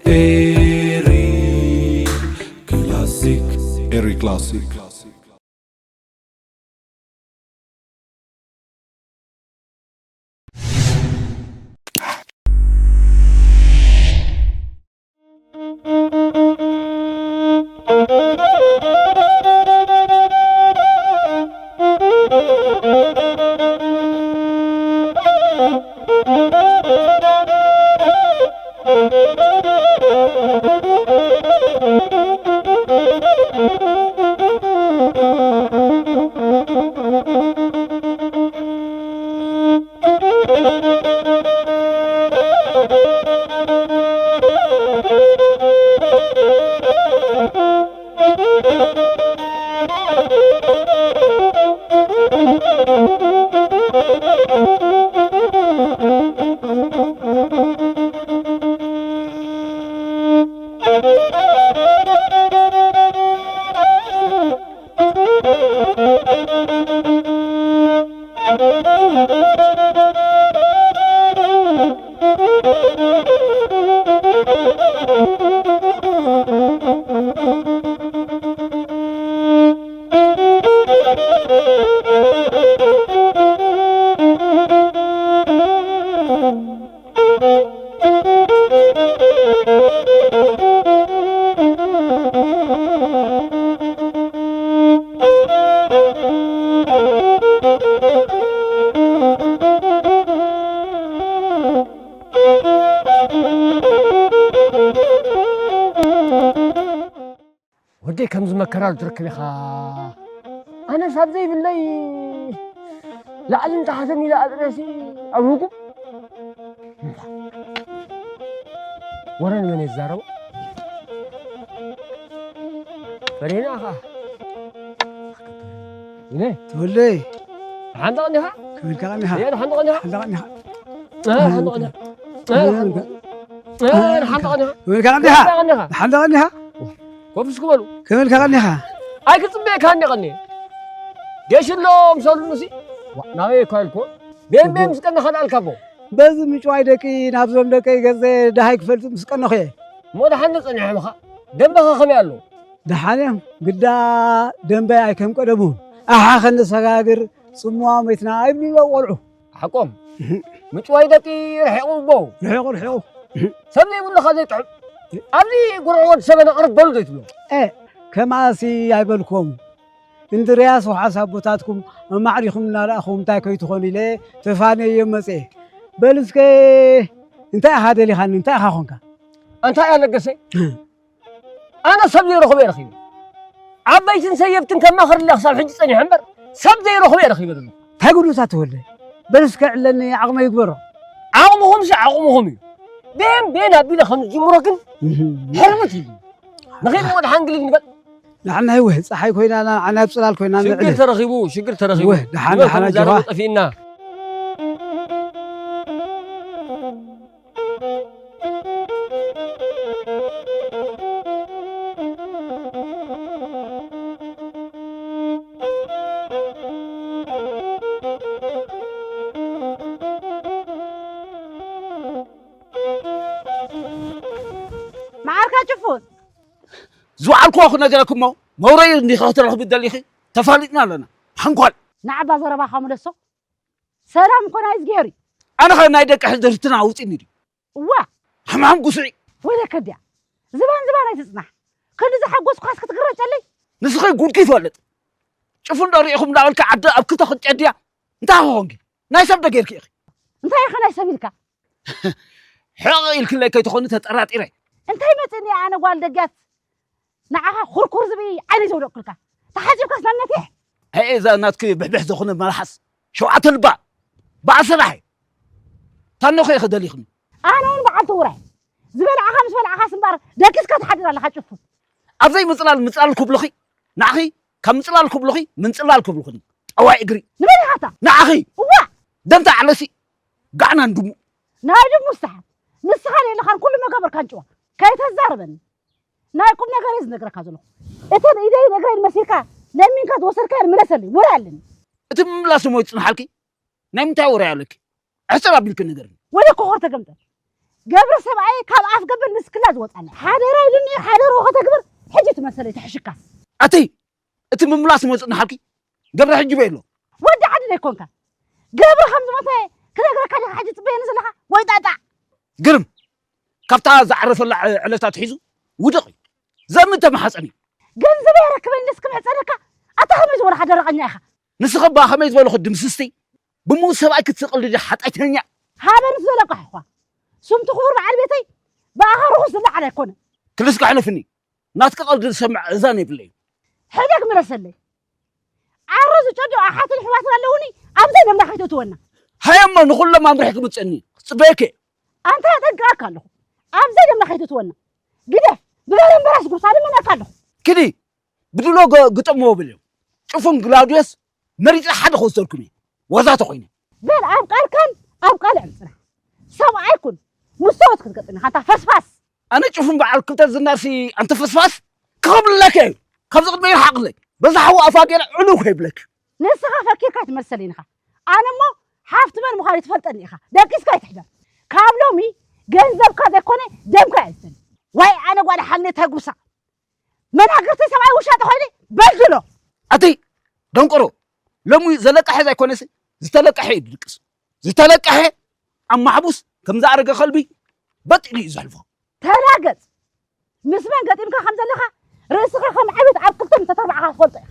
Eri Classic. Eri Classic. ወደይ ከምዚ መከራ ትረክብ ኢኻ። ኣነስ ኣብ ዘይብለይ ላዕልን ታሕትን ኢለ ኣጥረሲ ኣብ ህጉም። ወረ ንመን እየ ዝዛረቦ? ፈሪህና ኢኻ። ኢለ። ተወልደይ። ሓንታ ቀኒኻ? ክብልካ ቀኒኻ። እየ፣ ሓንታ ቀኒኻ? ሓንታ ቀኒኻ። እ፣ ሓንታ ቀኒኻ። እ፣ ሓንታ ቀኒኻ። እ፣ ሓንታ ቀኒኻ። ክብልካ ቀኒኻ። ሓንታ ቀኒኻ። ሓንታ ቀኒኻ። ሓንታ ቀኒኻ። ኮፍስ ክበሉ። ክብልካ ቀኒኻ። ኣይክጽበየካን እየ ቀኒየ። ጌሽ ኣሎ ምሰሉኑሲ። ዋ፣ ናበይ እኳ ኢልኩ። ቤም ቤም ምስ ቀኒኻ ደኣልካ ቦ። በዚ ምጭዋይ ደቂ ናብዞም ደቀይ ገጸ ደሃይ ክፈልጥ ምስ ቀነኹ እየ። እሞ ደሓን ዶ ጸኒሖም ኢኻ? ደንበኸ ከመይ ኣሎ? ደሓን እዮም። ግዳ ደንበ ኣይከም ቀደሙ። ኣሓ ከነሰጋግር ጽምዋ ሞይትና ኣይብሉ ቆልዑ። ሓቆም። እህ። ምጭዋይ ደቂ ርሒቑ እቦ። ርሒቑ፣ ርሒቑ። ሰብ ዘይብሉ ኸኣ ዘይጥዕም። ኣብዚ ጉርዒ ወዲ ሰብ ነቕርብ በሉ ዘይትብሎ። ኤ፣ ከማሲ ኣይበልኩም። እንድርያስ ወሓስ ኣቦታትኩም ኣማዕዲኹም እናረኣኹም እንታይ ከይትኾኑ ኢለ ተፋንየዮም መጽየ። በል እስከ እንታይ ኢኻ ደሊኻኒ? እንታይ ኢኻ ኾንካ? ኣንታ እያ ለገሰ። ኣነ ሰብ ዘይረኽቦ እየ ረኺበ። ዓበይትን ሰየብትን ከማኽረለይ ክሳብ ሕጂ ጸኒሐ እምበር ሰብ ዘይረኽቦ እየ ረኺበ ዘለኹ። እንታይ ጉዱሳት ተወልደ? በል እስከ ዕለኒ ዓቕመ ይግበሮ። ዓቕምኹምሲ ዓቕምኹም እዩ። ቤን ቤን ኣቢለ ከም ዝጅምሮ ግን እህ። ሕርምት እዩ። ንኸይድ እሞ ደሓን ግልል ንበል። ንዓና ይወህ፣ ጸሓይ ኮይና፣ ንዓና ኣብ ጽላል ኮይና ሽግር ንዕለ። ተረኺቡ፣ ሽግር ተረኺቡ። ወህ፣ ደሓን፣ ንበል ደሓን፣ ከምዚ ኣጆኻ። ዛረቡ ጠፊእና። መዓርካ ጭፉን። ዝወዓልክዎ ክነገረክሞ፣ መውረይ እንዲኺ ክትረኽቢ ደሊኺ? ተፋሊጥና ኣለና። ሓንኳል። ንዓባ ዘረባኻ ምለሶ። ሰላም እኮ ናይ እዝግሄር እዩ። ኣነ ኸ ናይ ደቂ ሕድርትና ኣውፂኒ ድዩ? እዋ። ሕማም ጉስዒ። ወይለከ ድያ። ዝባን ዝባን ኣይትጽናሕ። ክንዲ ዝሓጎስኳስ ክትግረጨለይ? ንስኺ ጉድኪ ይፈልጥ። ጭፉን ዶ ርኢኹም እንዳበልካ ዓዲ ኣብ ክልተ ክትጨድያ? እንታይ ክኾንኪ? ናይ ሰብ ዶ ጌርኪ ኢኺ? እንታይ ኢኻ ናይ ሰብ ኢልካ? ሕቕ ኢልክለይ ከይትኾኒ ተጠራጢረ። እንታይ መጺእኒ ኣነ ጓል ደጊያት ንዓኻ ኩርኩር ዝብኢ ዓይነይ ዘውደቕኩልካ። ተሓጺብካስ ናብ ነቲሕ። ኣይ እዛ ናትኪ ብሕብሕ ዝኾነ መልሓስ ሸውዓተ ልባ በዓል ሰራሒ። ታኖኸ ኢኺ ደሊኽኒ? ኣነ እውን በዓልቲ ውራይ። ዝበላዕኻ ምስ በላዕኻስ እምበኣር ደቂስካ ትሓድር ኣለኻ ጭፉ። ኣብ ዘይምጽላል ምጽላል ክብሉኺ ንዓኺ ካብ ምጽላል ክብሉኺ ምንጽላል ክብሉኽኒ። ጠዋይ እግሪ። ንመን ኢኻ እታ? ንዓኺ። እዋ! ደምታ ዓለሲ ጋዕና እንድሙ። ናይ ድሙ ስሓት። ንስኻ የለኻን ኩሉ መገበርካን ጭዋ። ከይተዛርበኒ። ናይ ቁም ነገር እየ ዝነግረካ ዘለኹ። እተን ኢደይን እግረይን መሲልካ ለሚንካ ዝወሰድካየን ምለሰለይ፣ ወረ ኣለኒ። እቲ ምምላስ እሞ ይጽንሓልኪ? ናይ ምንታይ ወረ ኣለኪ? ሕጽር ኣቢልኪ ንገርኒ። ወደ ኮኾር ተገምጠል። ገብረ ሰብኣይ ካብ ኣፍ ገበል ንስክላ ዝወጻለ። ሓደራ ኢሉኒ፣ ሓደርዎ ከተግብር፣ ሕጂ ትመሰለይ ተሕሽካስ። ኣቲ፣ እቲ ምምላስ እሞ ይጽንሓልኪ? ገብረ ሕጂ በይሎ። ወዲ ዓዲ ዘይኮንካ። ገብረ ከም ዝሞተ ክነግረካ ዲኻ ሕጂ ትጽበየኒ ዘለኻ? ወይ ጣጣ። ግርም፣ ካብታ ዝዓረፈላ ዕ-፣ ዕለት ኣትሒዙ ውድቕ እዩ። ዘምን ተመሓጸኒ። ገንዘበይ ኣረክበኒ ደስ ክምሕጸነካ። ኣታ ከመይ ዝበልኻ ደረቐኛ ኢኻ። ንስኺ እባ ከመይ ዝበልኹ ድምስስቲ? ብሙስ ሰብኣይ ክትስቕል ድዲ ሓጢኣተኛ? ሃበ ንሱ ዘለቃሕ እኳ። ስምቲ ክቡር በዓል ቤተይ ብኣኻ ርኹስ ዝለዓል ኣይኮነን። ክልስካ ሕለፍኒ። ናትካ ቀልዲ ዝሰምዕ እዛን የብለይ። ሕደግ ምለሰለይ። ዓሮ ዝጨዱ ኣሓትን ኣሕዋትን ኣለዉኒ፣ ኣብ ዘይደምና ከይተእትወና። ሃየሞ ንኹሎም ኣምሪሕ ክምጽእኒ ክጽበየኪ። ኣንታ እጠንቅቐካ ኣለኹ፣ ኣብ ዘይደምና ከይተእትወና። ግደፍ፣ ብበረምበራስ ጉሳ ልምነካ ኣለኹ። ክዲ ብድሎ ገ-፣ ግጠምዎ ብልዮ። ጭፉን ግላውድዮስ መሪጸ ሓደ ክወስደልኩም እየ። ወዛተ ኮይነ። በል ኣብ ቃልካን ኣብ ቃልዕን ጽና። ሰብኣይ ኩን፣ ምስ ሰብኡት ክትገጥም ኢኻ፣ ኣንታ ፈስፋስ። ኣነ ጭፉን በዓል ክልተ ዝናርሲ ኣንተ ፈስፋስ ክኸብለካ እዩ። ካብዚ ቅድመይ ይርሓቕለይ። በዛ ሓዊ ኣፋ ገይረ ዕልው ከይብለክ። ንስኻ ፈኪርካ ትመልሰለይ ኢኻ። ኣነ እሞ ሓፍቲ መን ምዃነይ ትፈልጠኒ ኢኻ። ደቂስካ ኣይትሕደር። ካብ ሎሚ ገንዘብካ ዘይኮነ ደምካ እየ ዝደሊ። ዋይ ኣነ ጓል ሓልነ ተጉሳ። መናግርቲ ሰብኣይ ውሻ ተኾይነ በድሎ። ኣቲ ደንቆሮ፣ ሎሚ ዘለቀሐ ዘይኮነስ ዝተለቀሐ እዩ ድድቅስ። ዝተለቀሐ ኣብ ማሕቡስ ከም ዝኣረገ ከልቢ በጢሉ እዩ ዘሕልፎ። ተላገጽ። ምስ መን ገጢምካ ከም ዘለኻ ርእስኻ ከም ዓብት ኣብ ክልተ ምተተርባዕካ ትፈልጦ ኢኻ።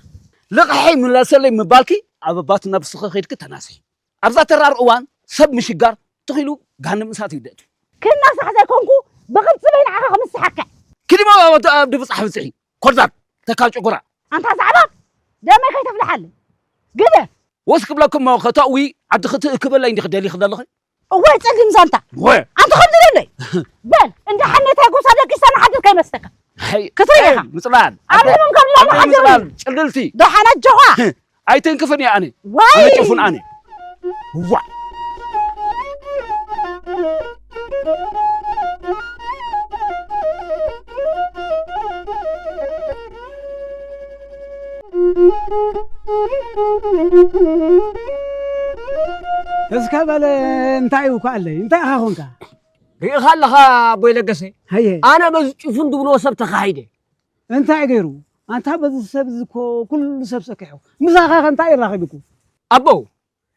ልቕሐይ ምለሰለይ ምባልኪ ኣብ ኣባት ነብስኺ ከይድኪ ተናስሒ። ኣብዛ ተራር እዋን ሰብ ምሽጋር ትኺሉ ገሃነም እሳት እዩ ደእቱ። ክናሳሕ ዘይኮንኩ ብቕልጽመይ ንዓኻ ክምስሓካ። ክዲሞ ኣብ ድብጻሕ ብጽሒ ኮርዛብ ተካል ጭጉራ። ኣንታ ዛዕባ ደመይ ከይተፍልሓለይ። ግደፍ። ወስ ክብለኩም እሞ ከተእዊ ዓዲ ክትእክበለይ እንዲኺ ደሊኺ ዘለኺ? እዋይ ጸሊም ዛንታ። ወ። ኣንተ ከምዚ ደለይ። በል፣ እንደ ሓኔታይ ጎሳ ደቂሳ ንሓድር ከይመስለካ። ኣይ፣ ክትርኢ ኢኻ። ኣይ፣ ምጽላል። ኣብ ኣንተ፣ ህመም ካብ ኣንተ ላላ ሓድር ምጽላል፣ እዩ። ጭልልቲ። ደሓን ኣጆኻ። ኣይትንክፍን እየ ኣነ። ዋይ። ኣነ ጭፉን ኣነ። ዋ። እስከ በለ፣ እንታይ እዩ እኳ ኣለይ? እንታይ ኢኻ ኾንካ? ርኢኻ ኣለኻ ኣቦይ ለገሰ? ሃየ። ኣነ በዚ ጭፉን ዝብልዎ ሰብ ተኻሂደ። እንታይ ገይሩ? ኣንታ በዚ ሰብ እዚ እኮ ኩሉ ሰብ ሰኪሑ። ምሳኻ ከ እንታይ ይራኸብኩ? ኣቦ፣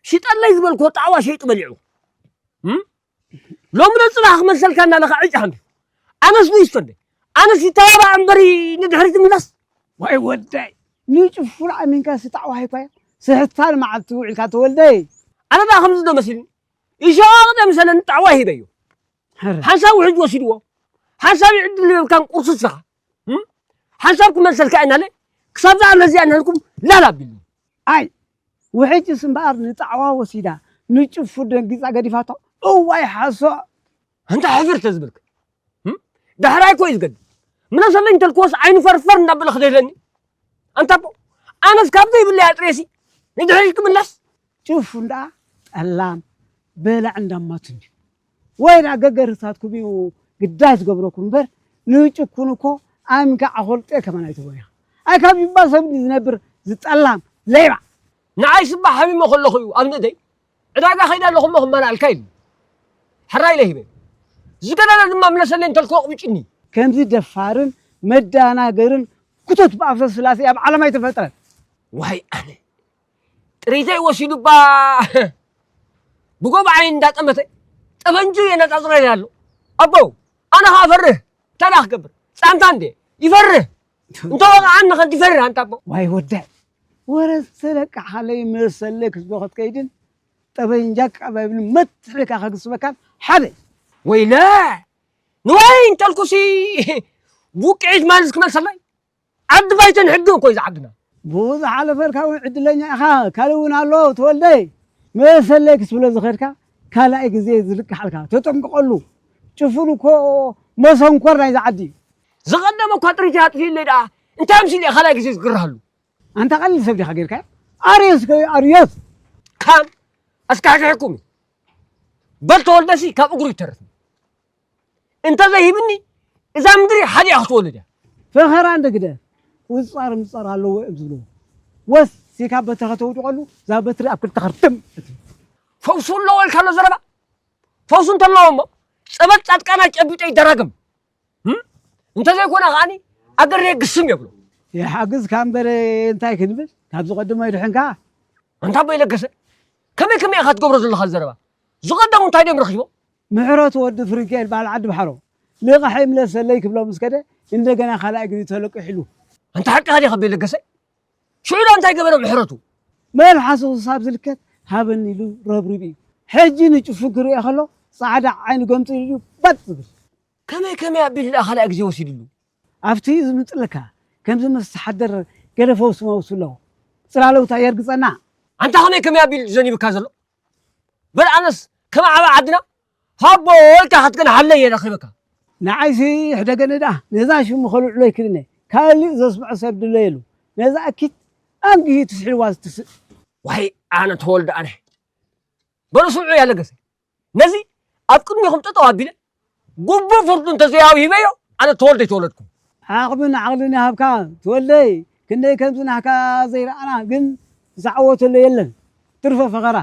ሽጠለይ ዝበልክዎ ጣዕዋ ሸይጡ በሊዑ። እም? ሎሚ ዶ ጽባሕ ክመሰልካ እናለኻ ዕጭ ሓምቢ። ኣነስ ንእሽቶ እንደ። ኣነስ ይተባባዕ እምበሪ ንድሕሪት ይምለስ። ዋይ ወዳይ፣ ንጭፉን ኣሚንካ ስጣዕዋ ሃይኳ ስሕታን መዓልቲ ውዒልካ ተወልደይ። ኣነ ደኣ ከምዚ ዶ መሲልኒ? ይሸዋቕጥ ምሰለኒ ጣዕዋ ሂበዮ። ሐረ። ሓንሳብ ውሕጅ ወሲድዎ። ሓንሳብ ይዕድል ይበልካን ቁርሲ ስኻ። እም? ሓንሳብ ክመልሰልካ ኢናለ ክሳብ ዝኣለ እዚኣ እናልኩም ላላ ኣቢልኒ። ኣይ፣ ውሕጅስ እምበኣር ንጣዕዋ ወሲዳ፣ ንጭፉ ደንጊጻ ገዲፋቶ። እዋይ ሓሶ። ኣንታ ሕፍር ተዝብልክ። እም? ዳሕራይ እኮ እዩ ዝገድል። ምለሰለይ እንተልክዎስ ዓይኑ ፈርፈር እናበለ ክደለኒ። ኣንታ ኣቦ፣ ኣነስ ካብ ዘይብለይ ኣጥሬሲ ንድሕሪት ክምለስ። ጭፉን ደኣ ጠላም በላዕ እንዳማቱ እንድዩ። ወይ ደኣ ገገርታትኩም እዩ ግዳይ ዝገብረኩም እምበር፣ ንጭኩን እኮ ኣምካ ዓኾልጤ ከማን ኣይትብሎ ኢኻ። ኣይ ካብ ይባል ሰብ እንድዩ ዝነብር ዝጠላም ሌባ። ንዓይ ስባ ሓሚመ ከለኹ እዩ ኣብ ንእደይ ዕዳጋ ከይደ ኣለኹ እሞ ክመላኣልካ ኢሉ። ሕራይ ኢለ ሂበ። ዝገደለ ድማ ምለሰለይ እንተልክዎ ቅብጭኒ። ከምዚ ደፋርን መዳናገርን ክቶት ብኣፈ ስላሴ ኣብ ዓለም ኣይተፈጥረን። ዋይ ኣነ። ጥሪተይ ወሲዱባ ብጎብ ዓይን እንዳጠመተ ጠበንጁ የነጻጽረኒ ኣሎ። ኣቦ፣ ኣነ ኸኣ እፈርህ። እንታይ ደኣ ክገብር? ጻንታ እንዴ? ይፈርህ። እንተ ወቕዓኒ ኸ ይፈርህ ኣንታ ኣቦ። ዋይ ወዳይ። ወረ ዝተለቃሕካለይ መሰለይ ክትዶ ክትከይድን ጠበንጃ ቀባይብን መትሕልካ ከግስበካን ሓደ። ወይለ! ንዋይ እንተልኩሲ ውቅዒት ማንስ ክመልሰለይ? ዓዲ ባይተን ሕግን እኮ እዩ ዝዓድና። ብኡ ዝሓለፈልካ እውን ዕድለኛ ኢኻ። ካልእ እውን ኣሎ ተወልደይ። መሰለይ ክትብሎ ዝኸድካ ካልኣይ ግዜ ዝልቅሓልካ። ተጠንቅቐሉ። ጭፉን እኮ መሰንኮር ናይዚ ዓዲ እዩ። ዝቐደመ እኳ ጥሪት ኣጥፊኡለይ ደኣ እንታይ ኣምሲሉ እየ ካልኣይ ግዜ ዝግርሃሉ? ኣንታ ቀሊል ሰብ ዲኻ ጌርካዮ? ኣርዮስ ከ ኣርዮስ። ካን ኣስካሕኪሕኩም እዩ። በል ተወልደሲ ካብ እግሩ ይተርፍ። እንተ ዘይሂብኒ እዛ ምድሪ ሓዲኣ ክትወልድ እያ። ፈኸራ እንደ ግደ ውጻር ምጻር ኣለዎ እዮም ዝብልዎ። ወስ ሲካ በተኸ ተውድቐሉ፣ እዛ በትሪ ኣብ ክልተ ኸርትም። ፈውሱ ኣለዎ ኢልካ ኣሎ ዘረባ። ፈውሱ እንተለዎ እሞ፣ ጸበል ጻድቃና ጨቢጠ ይደራገም። እም? እንተዘይኮነ ከኣኒ፣ ኣገር የግስም የብሎ። ይሓግዝካ እምበር እንታይ ክንብል? ካብ ዝቐድሞ ይድሕንካ። ኣንታ ኣቦይ ለገሰ፣ ከመይ ከመይ ኢኻ ትገብሮ ዘለኻ ዘረባ? ዝቐደሙ እንታይ ድዮም ረኺቦም? ምሕረቱ ወዲ ፍሪንኬል በዓል ዓዲ ባሕሮ፣ ልቓሐይ ምለሰለይ ክብሎ ምስ ከደ፣ እንደገና ካልኣይ ግዜ ተለቂሑ ኢሉ። ኣንታ ሓቅኻ ዲኻ ኣቦይ ለገሰ? ሽዑ ዶ እንታይ ገበረ ምሕረቱ? መልሓሱ ክሳብ ዝልከት ሃበኒ ኢሉ ረብሪቡ እዩ። ሕጂ ንጭፉን ክርእዮ ከሎ፣ ጻዕዳ ዓይኑ ገምጢሉ ኢሉ ባጥ ዝብል። ከመይ ከመይ ኣቢሉ ደኣ ካልኣይ ግዜ ወሲድሉ? ኣብቲ ዝምጥለካ ከምዚ መስተሓደር ገለ ፈውሲ መውሲ ኣለዎ። ጽላለውታ የርግጸና። ኣንታ ከመይ ከመይ ኣቢሉ ዘኒብካ ዘሎ? በል ኣነስ ከም ዓቢ ዓድና ሃቦ ኢልካ ክትገን ሃለየ ረኺበካ። ንዓይሲ ሕደገኒ ደኣ ነዛ ሽሙ ከልዕሎ ይክልነ። ካልእ ዘስምዖ ሰብ ድለየሉ። ነዛ ኣኪት ኣንግሂ ትስሕልዋ ዝትስእ። ዋይ ኣነ ተወልደ ኣነ። በሉ ስምዑ ያለገሰ። ነዚ ኣብ ቅድሚኹም ጠጠው ኣቢለ ግቡእ ፍርዱ እንተዘይኣውሂበዮ ኣነ ተወልደ ኣይተወለድኩ። ዓቕምን ዓቕልን ይሃብካ ተወልደይ። ክንደይ ከምዚ ናህካ ዘይረኣና ግን ዝዓወተሉ የለን። ትርፈ ፈኸራ።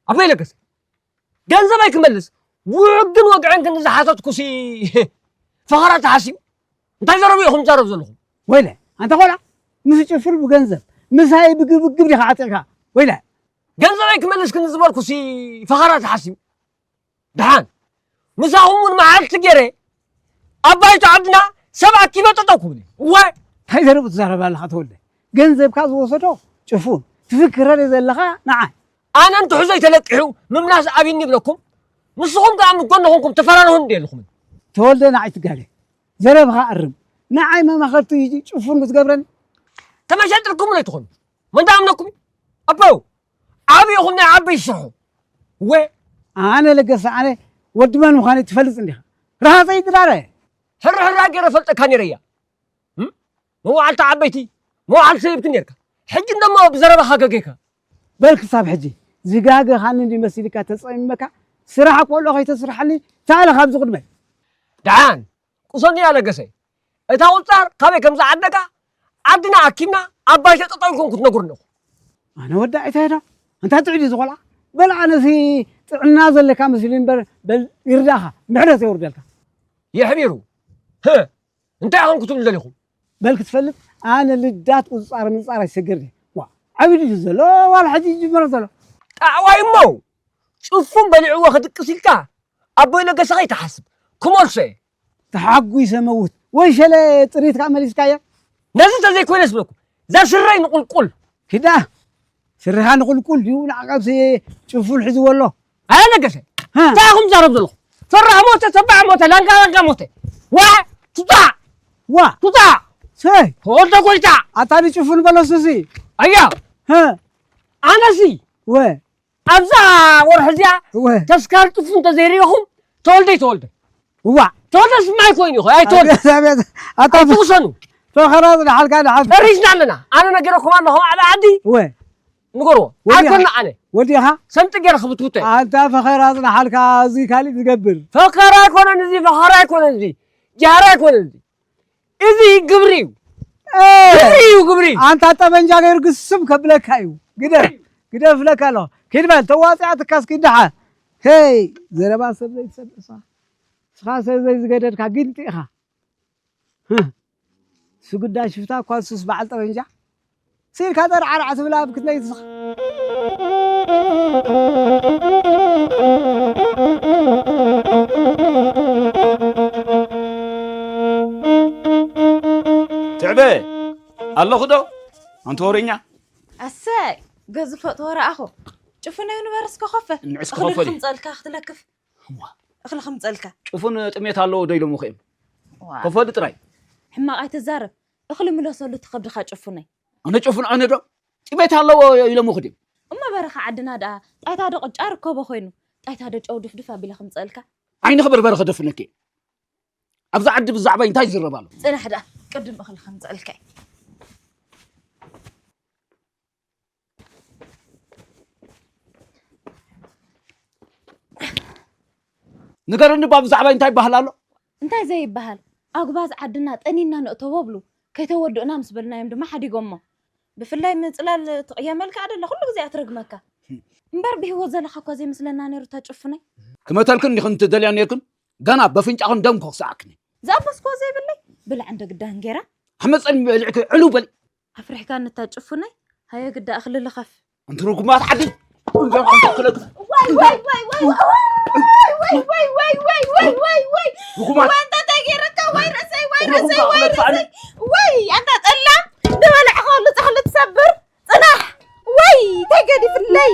ኣቦይ ለገሰ፣ ገንዘበይ ክመልስ ውዕግን ወግዕን ክንዲ ዝሓተትኩሲ ፈኸራ ተሓሲቡ። እንታይ ዘረቡ ኢኹም ትዛረቡ ዘለኹም? ወይለ፣ ኣንታ ቆልዓ፣ ምስ ጭፍር ብገንዘብ፣ ምሳይ ብግብግብ ዲኻ ዓጢቕካ? ወይለ። ገንዘበይ ክመልስ ክንዲ ዝበልኩሲ ፈኸራ ተሓሲቡ። ደሓን፣ ምሳኹም እውን መዓልቲ ገይረ ኣብ ባይቶ ዓድና ሰብ ኣኪበ ጠጠው ክብል እየ። እዋይ! እንታይ ዘረቡ ትዛረብ ኣለኻ ተወልደ? ገንዘብካ ዝወሰዶ ጭፉን፣ ትፍክረለይ ዘለኻ ንዓይ። ኣነ እንትሕዞይ ተለቂሑ ምምላስ ኣብይኒ ይብለኩም፣ ንስኹም ከኣ ምስ ጎኒ ኮንኩም ተፈራርሁኒ እንዲ ኣለኹም። ተወልደ ንዓይ ትጋገ። ዘረብኻ ኣርም። ንዓይ መማኸርቲ ጭፉን ክትገብረኒ? ተመሻጥርኩምለይ ትኾኑ። መን ተኣምነኩም? ኣቦ፣ ዓቢ ኢኹም ናይ ዓበይ ስርሑ። ወ ኣነ ለገሰ፣ ኣነ ወዲ መን ምዃነይ ትፈልጥ እንዲኻ። ረሃፀይ ድራረ። ሕርሕራ ገይረ ፈልጠካ ነይረ እያ። እም? መዋዕልቲ ዓበይቲ፣ መዋዕልቲ ሰይብቲ ነይርካ። ሕጂ እንደሞ ብዘረባኻ ገጌካ። በል ክሳብ ሕጂ ዝጋገኻኒ እንዲ መሲልካ ተጸሚመካ፣ ስራሕ ቆልዑ ከይተስርሓኒ፣ ታለ ካብዚ ቅድመይ። ደሓን፣ ቁሰኒ ኣለገሰ። እታ ቁጻር ካበይ ከም ዝዓደጋ ዓድና ኣኪብና ኣብ ባይተ ጠጠው ኢልኩም ክትነግሩኒ ኢኹም። ኣነ ወዲ ኣይታይ ዶ? ኣንታ ጥዑይ ድዩ ዝቖልዓ? በል ኣነሲ ጥዕና ዘለካ መሲሉ እምበር፣ በል ይርዳኻ፣ ምሕረት የውርደልካ። የሕቢሩ። ህ፣ እንታይ ኢኹም ክትብሉ ደሊኹም? በል ክትፈልጥ፣ ኣነ ልዳት ቁጻር ምጻር ኣይሰገር ድየ። ዋ፣ ዓብዩ ድዩ ዘሎ? ዋላ ሕጂ ይጅመር ዘሎ? ጣዕዋይ እሞ፣ ጽፉን በሊዕዎ ክድቅስ ኢልካ፣ ኣቦይ ለገሰ ከይትሓስብ፣ ክመልሶ እየ። ተሓጒሰ መውት። ወይ ሸለ ጥሪት ከኣ መሊስካያ? ነዚ እንተዘይኮይነ ስበኩም፣ እዛ ስረይ ንቁልቁል። ኪዳ፣ ስረኻ ንቁልቁል ድዩ? ንዓቃብሲ ጭፉን ሒዝዎ ኣሎ። ኣያ ለገሰ፣ ሃ። እንታይ ኢኹም ትዛረቡ ዘለኹም? ፈራሕ ሞተ፣ ተባዕ ሞተ፣ ላንጋ ላንጋ ሞተ። ዋ፣ ቱታ፣ ዋ። ቱታ። ሰይ። ተወልደ ጎይታ። ኣታ ንጭፉን በለሱሲ። ኣያ። ሃ። ኣነሲ። ወ። ኣብዛ ወርሒ እዚኣ እወ። ተስካር ጥፉ እንተዘይሪኢኹም ተወልደ ይተወልደ። እዋ። ተወልደ ስማ ኣይኮይኑ ይኹ፣ ኣይተወልደ። ኣቤት፣ ኣቤት። ኣታ ኣይትውሰኑ። ፈኸራ ዝደሓልካ ደሓል። ፈሪስና ኣለና። ኣነ ነጊረኩም ኣለኹ፣ ኣብ ዓዲ እወ። ንገርዎ። ወዲኻ? ኣይኮንና ኣነ። ወዲኻ? ሰምጢ ገይረ ክብትብቶ እየ። ኣንታ ፈኸራ ዝደሓልካ፣ እዚ ካሊእ ዝገብር። ፈኸራ ኣይኮነን እዚ፣ ፈኸራ ኣይኮነን እዚ፣ ጃህራ ኣይኮነን እዚ። እዚ ግብሪ እዩ። እ፣ ግብሪ እዩ፣ ግብሪ። ኣንታ ጠበንጃ ገይሩ ግስም ከብለካ እዩ። ግደፍ፣ ግደፍ እብለካ ኣለኹ። ኪድ በል፣ ተዋጺኣትካ እስኪ ደሓር። ሄይ፣ ዘረባ ሰብ ዘይትሰምዕ ንስኻ። ንስኻ ሰብ ዘይዝገደድካ ጊንጢ ኢኻ። ህህ። ስጉዳ ሽፍታ እኳ ንሱስ በዓል ጠበንጃ። ስኢልካ ጠርዓርዓ ትብል ኣብ ክትነይ ትስኻ። ትዕበ፣ ኣለኹ ዶ? ኣንቲ ወሬኛ። ኣሰይ፣ ገዝፎ ተወራኣኹ። ጭፉነይ ንበር እስከ ኮፈ። ንዕስ እኽሊ ክኸፈል እዩ። ክምፀልካ ክትለክፍ። እዋ። እኽሊ ክምፀልካ። ጭፉን ጥሜት ኣለዎ ዶ ኢሎምኹ እዮም? እዋ። ከፈሉ ጥራይ። ሕማቕ ኣይትዛረብ። እኽሊ ምለሰሉ ትኸብድኻ ጭፉነይ። ኣነ ጭፉን ኣነ ዶ? ጥሜት ኣለዎ ኢሎምኹ ድዮም? እሞ በረኻ ዓድና ደኣ ጣይታ ዶ ቅጫ ርከቦ ኮይኑ? ጣይታ ዶ ጨው ድፍድፍ ኣቢለ ክምፀልካ? ዓይንኺ በርበረ ክደፍነኪ። ኣብዚ ዓዲ ብዛዕባይ እንታይ ይዝረብ ኣሎ? ጽናሕ ደኣ፣ ቅድም እኽሊ ከምጽኣልካ እየ። ንገርኒ እባ፣ ብዛዕባይ እንታይ ይበሃል ኣሎ? እንታይ ዘይበሃል? ኣጉባዝ ዓድና ጠኒና ንእተዎ ብሉ። ከይተወድኡና ምስ በልናዮም ድማ ሓዲጎሞ። ብፍላይ ምጽላል ትቕየመልካ ኣደለ፣ ኩሉ ግዜ ኣትረግመካ። እምበር ብህይወት ዘለኻ እኳ ዘይመስለና ነይሩ እታ ጭፉነይ። ክመተልክን ዲኽን ትደልያ ነርክን? ገና በፍንጫኽን ደም ከኽስዓክን። ዝኣበስኮ ዘይብለይ ብላዕ እንደ ግዳ እንጌራ። ኣመፀን በሊዕኪ ዕሉ በሊ። ኣፍሪሕካ ንታ ጭፉነይ። ሃየ ግዳ እኽሊ ልኸፍ። ኣንቲ ርጉማት ዓዲ። ዋይ ዋይ ዋይ ዋይ ዋይ ዋይ ዋይ ዋይ ዋይ ዋይ ዋይ ዋይ ዋይ ዋይ ዋይ ርጉማት። ዋይ እንታይ ተገይረካ? ዋይ ርዕሰይ፣ ዋይ ርዕሰይ፣ ዋይ ርዕሰይ። ዋይ ኣንታ ጠላም፣ ዝበላዕኻሉ ጻሕሊ ትሰብር። ጽናሕ! ወይ ተገዲፍለይ!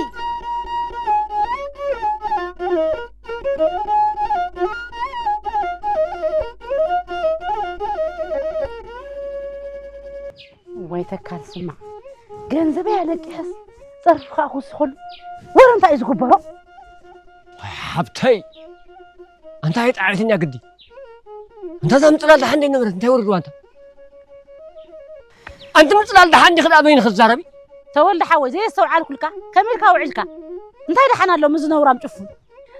ወይ ተካል ስማዕ፣ ገንዘበይ ኣለቂሐስ ጸርፊ ከዓ ክውስኸሉ። ወረ እንታይ እዩ ዝግበሮ? ወይ ሓብተይ፣ ኣንታ ኣይጣዕዕትኛ ግዲ። ኣንታ እዛ ምጽላል ደሓን ደይ ነበረት፣ እንታይ ወረድዋ ኣንታ? ኣንቲ ምጽላል ደሓን ዲኺ ደኣ በይንኺ ትዛረቢ? ተወልደ ሓወይ፣ ዘየስተውዓልኩልካ፣ ከመይ ኢልካ ውዒልካ? እንታይ ደሓን ኣሎ፣ ምዚ ነውራም ጭፉን?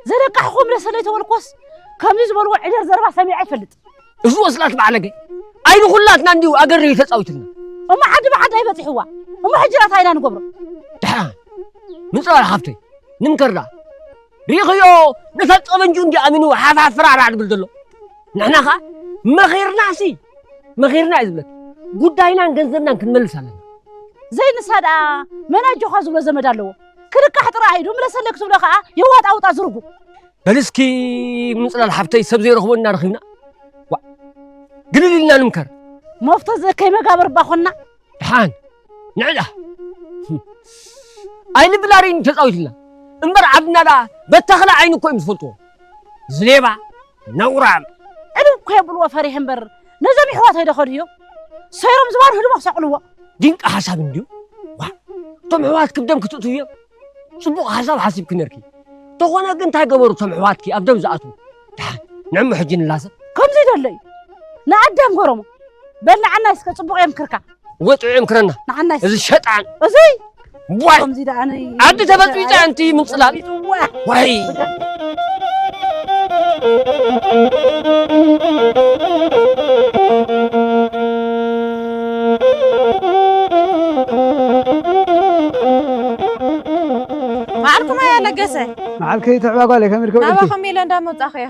ዘለቃሕኹም ለሰለይ ተበልኮስ፣ ከምዚ ዝበልዎ ዕደር ዘረባ ሰሚዐ ኣይፈልጥ። እዚ ወስላት ባዕለገ፣ ኣይኑ ኩላትና እንዲሁ ኣገር እዩ ተጻዊትልና። እሞ ዓዲ ብዓዲ ኣይበጺሕዋ። እሞ ሕጂ ራእታ ኢና ንገብሮ። ደሓን፣ ምጽላል ሓፍተይ፣ ንምከር ደኣ። ርኢኽዮ፣ ነታ ጠበንጁ እንዲ ኣሚኑ ሓፋፍራራ ድብል ዘሎ። ንሕና ኸኣ መኺርናሲ፣ መኺርና እዩ ዝብለኪ። ጉዳይናን ገንዘብናን ክንመልስ ኣለና። ዘይንሳ ደኣ መን ኣጆኻ ዝብሎ ዘመድ ኣለዎ። ክልቃሕ ጥራይ ኢሉ ምለሰለይ ክትብሎ ኸኣ የዋጣውጣ ዝርጉ። በል እስኪ ምጽላል ሓብተይ ሰብ ዘይረኽቦ እናረኺብና። ዋ፣ ግልል ኢልና ንምከር። መፍቶ ዘከይ መጋብር እባ ኾንና። ደሓን፣ ንዕዳ። ኣይኒ ብላሪን ተጻዊትና። እምበር ዓድና ደኣ በተኽለ ዓይኒ እኮ እዮም ዝፈልጥዎ። ዝሌባ፣ ነውራም። ዕልው እኮ የብልዎ ፈሪሕ እምበር፣ ነዞም ይሕዋት ኣይደኸድዮ። ሰይሮም ዝባን ህልሞ ክሰቕልዎ። ድንቂ ሓሳብ እንድዩ። ዋ፣ እቶም ኣሕዋት ክብደም ክትእትውዮም። ጽቡቕ ሓሳብ ሓሲብኪ ነርኪ። ተኾነ ግን እንታይ ገበሩ እቶም ኣሕዋትኪ ኣብ ደም ዝኣትዉ? ደሓን፣ ንዕሞ ሕጂ ንላሰ። ከምዚ ይደሎ እዩ። ንኣዳም ገረሞ። በል ንዓና እስከ ጽቡቕ የምክርካ። ወጥዑ የምክረና። ንዓና እስከ። እዚ ሸጣን። እዚ ዋይ! ከምዚ ደኣ ነይ-፣ ኣዲ ተበጥቢጣ ኣንቲ ምንጽላል። ዋይ! መዓልኩም ኣያ ለገሰ። መዓልከይ ትዕባ ጓለይ፣ ከመይ ኢልካ ውዒልኪ? ናባኹም ኢለ እንዳመጻኹ እየ።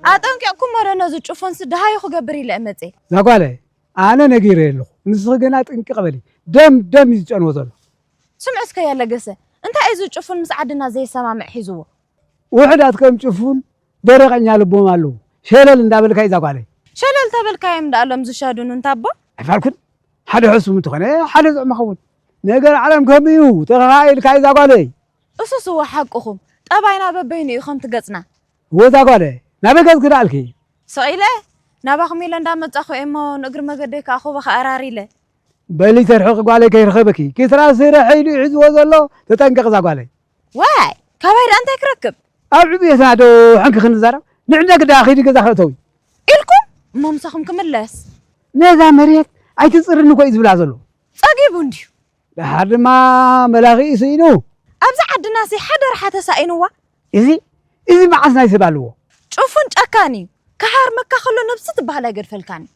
ኣጠንቂቕኩሞ ዶ ነዚ ጭፉንሲ ደሃዩ ክገብር ኢለ እመጽእ? እዛ ጓለይ፣ ኣነ ነጊረ ኣለኹ። ንስኺ ግና ጥንቅቕ በሊ። ደም፣ ደም እዩ ዝጨንዎ ዘሎ። ስምዕ እስከ ያ ለገሰ፣ እንታይ እዩ እዚ ጭፉን ምስ ዓድና ዘይሰማምዕ ሒዝዎ? ውሑዳት ከም ጭፉን ደረቐኛ ልቦም ኣለዉ። ሸለል እንዳበልካ እዩ እዛ ጓለይ። ሸለል ተበልካዮም ደኣ ሎም ዝሻዱኑ እንታቦ? ኣይፋልኩን። ሓደ ሕሱም እንተኾነ ሓደ ጥዑም ይኸውን። ነገር ዓለም ከምኡ እዩ። ተኸኻኢልካ እዩ እዛ ጓለይ። እሱስ እወ ሓቅኹም። ጠባይና በበይኑ እዩ ከምቲ ገጽና። እወ እዛ ጓለይ፣ ናበይ ገጽኪ ደኣልኪ? ስቕ ኢለ ናባኹም ኢለ እንዳመጻኹ እየ እሞ ንእግሪ መገደይ ከኣ ኩቦ ከኣራር ኢለ። በሊ ተርሕቂ ጓለይ ከይረኸበኪ። ኪስራ ስረሐ ኢሉ እዩ ሒዝዎ ዘሎ። ተጠንቀቕ እዛ ጓለይ። ዋይ፣ ካባይ ደኣ እንታይ ክረክብ? ኣብ ዕብየትና ዶ ሓንኪ ክንዛረብ? ንዕነ ግዳ ኺዲ ገዛ ክእተዊ። ኢልኩም? እሞ ምሳኹም ክምለስ። ነዛ መሬት ኣይትጽርኒ እኮ እዩ ዝብላ ዘሎ። ጸጊቡ እንድዩ። ደሓር ድማ መላኺ እዩ ስኢኑ። ኣብዚ ዓድናሲ ሓደ ረሓ ተሳኢንዋ። እዚ፣ እዚ መዓስ ናይ ሰብ ኣለዎ? ጭፉን ጨካን እዩ። ክሃርመካ ከሎ ነብሲ ትበሃል ኣይገድፈልካን እዩ።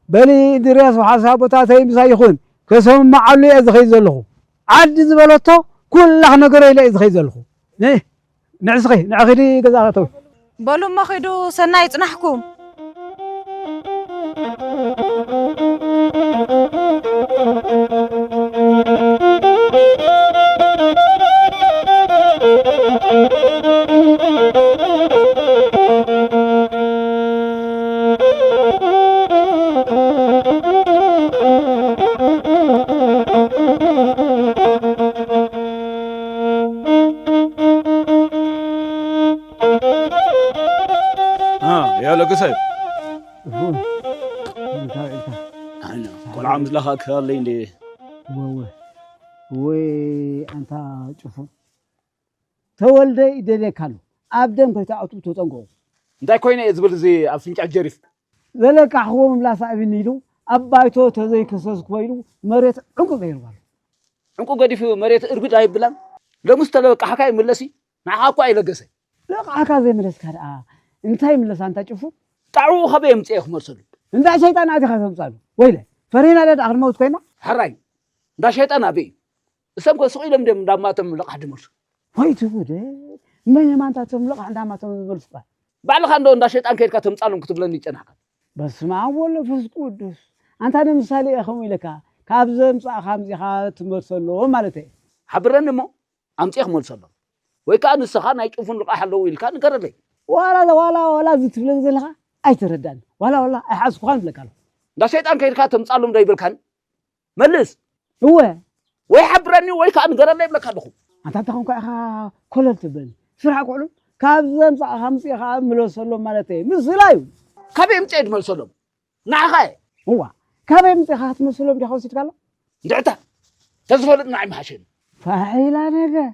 በሊ እንድርያስ ወሓሳ ቦታተይ ምሳይ ይኹን። ከሰምመዓሉ እየ ዝኸይድ ዘለኹ። ዓዲ ዝበለቶ ኩላ ክነገሮ ኢለ እየ ዝኸይድ ዘለኹ። ን-፣ ንዕስኺ፣ ንዕ ኺዲ ገዛ ከተው። በሉ እሞ ኺዱ፣ ሰናይ ይጽናሕኩም። አ፣ ያ ለገሰ። እፉን፣ እንታይ ኢልካ? ኣነ፣ ቆልዓ ምስ ለኻእክሃለይ እንዴ? ወወ፣ ወይ ኣንታ ጭፉን። ተወልደ ይደልየካ ኣሎ። ኣብ ደም ከይትኣትዉ ተጠንቀቑ። እንታይ ኮይነ እየ ዝብል እዚ ኣብ ፍንጫ ጀሪፍ? ዘለቃሕዎ ምምላስ ኣብኒ ኢሉ ኣብ ባይቶ ተዘይከሰስኩ ኢሉ መሬት ዕንቁ ገይርዋ ኣሎ። ዕንቁ ገዲፉ መሬት እርግድ ኣይብላን። ሎምስ ተለቃሕካ ይምለስ እዩ። ንዓኻ እኮ ኣይለገሰ። ለቃሕካ ዘይመለስካ ደኣ እንታይ ይምለስ ኣንታ ጭፉ? ጣዕኡ ኸበይ የምጽኤ ክመልሰሉ? እንዳ ሸይጣን ኣቲኻ ተምጻሉ። ወይለ፣ ፈሪና ዶ ደኣ ክንመውት ኮይና? ሕራይ፣ እንዳ ሸይጣን ኣበይ እዩ? እሶም ከ ስቕ ኢሎም ድዮም እንዳማቶም ልቓሕ ድመልሱ? ወይ ትጉደ፣ መን እዮም ኣንታ እቶም ልቓሕ እንዳማቶም ዝመልሱ? ባዕልኻ እንዶ እንዳ ሸይጣን ከይድካ ተምጻሎም ክትብለኒ ይጨናሕካ። በስመ ኣብ ወወልድ ወመንፈስ ቅዱስ። ኣንታ ንምሳሌ እየ ከምኡ ኢለካ፣ ካብ ዘምጻእካ ኣምጺኻ ትመልሰሎም ማለት እየ። ሓብረኒ እሞ ኣምጺኤ ክመልሰሎም። ወይ ከኣ ንስኻ ናይ ጭፉን ልቓሕ ኣለዉ ኢልካ ንገረለይ። ዋላ፣ ዋላ፣ ዋላ እዚ ትብለኒ ዘለኻ ኣይተረዳእን። ዋላ፣ ዋላ ኣይሓዝኩኻን እብለካ ኣለኹ። እንዳ ሸይጣን ከይድካ ተምጻሎም ዶ ኣይበልካን? መልስ። እወ። ወይ ሓብረኒ ወይ ከኣ ንገረለይ እብለካ ኣለኹ። ኣንታ እንታይ ኮንካ ኢኻ ኮለል ትብለኒ? ስራሕ ክውዕሉ ካብ ዘምጻእካ ኣምጺእኻ ምለሰሎም ማለት እየ። ምስላ እዩ። ካበይ ኣምጺኤ ድመልሰሎም? ንዓኻ እየ። እዋ፣ ካበይ ኣምጺእኻ ክትመልሰሎም ዲኻ ወሲድካሎም? እንድዕታ፣ ተዝፈልጥ ንዓይ ምሓሸኒ። ፋሕ ኢላ ነገር።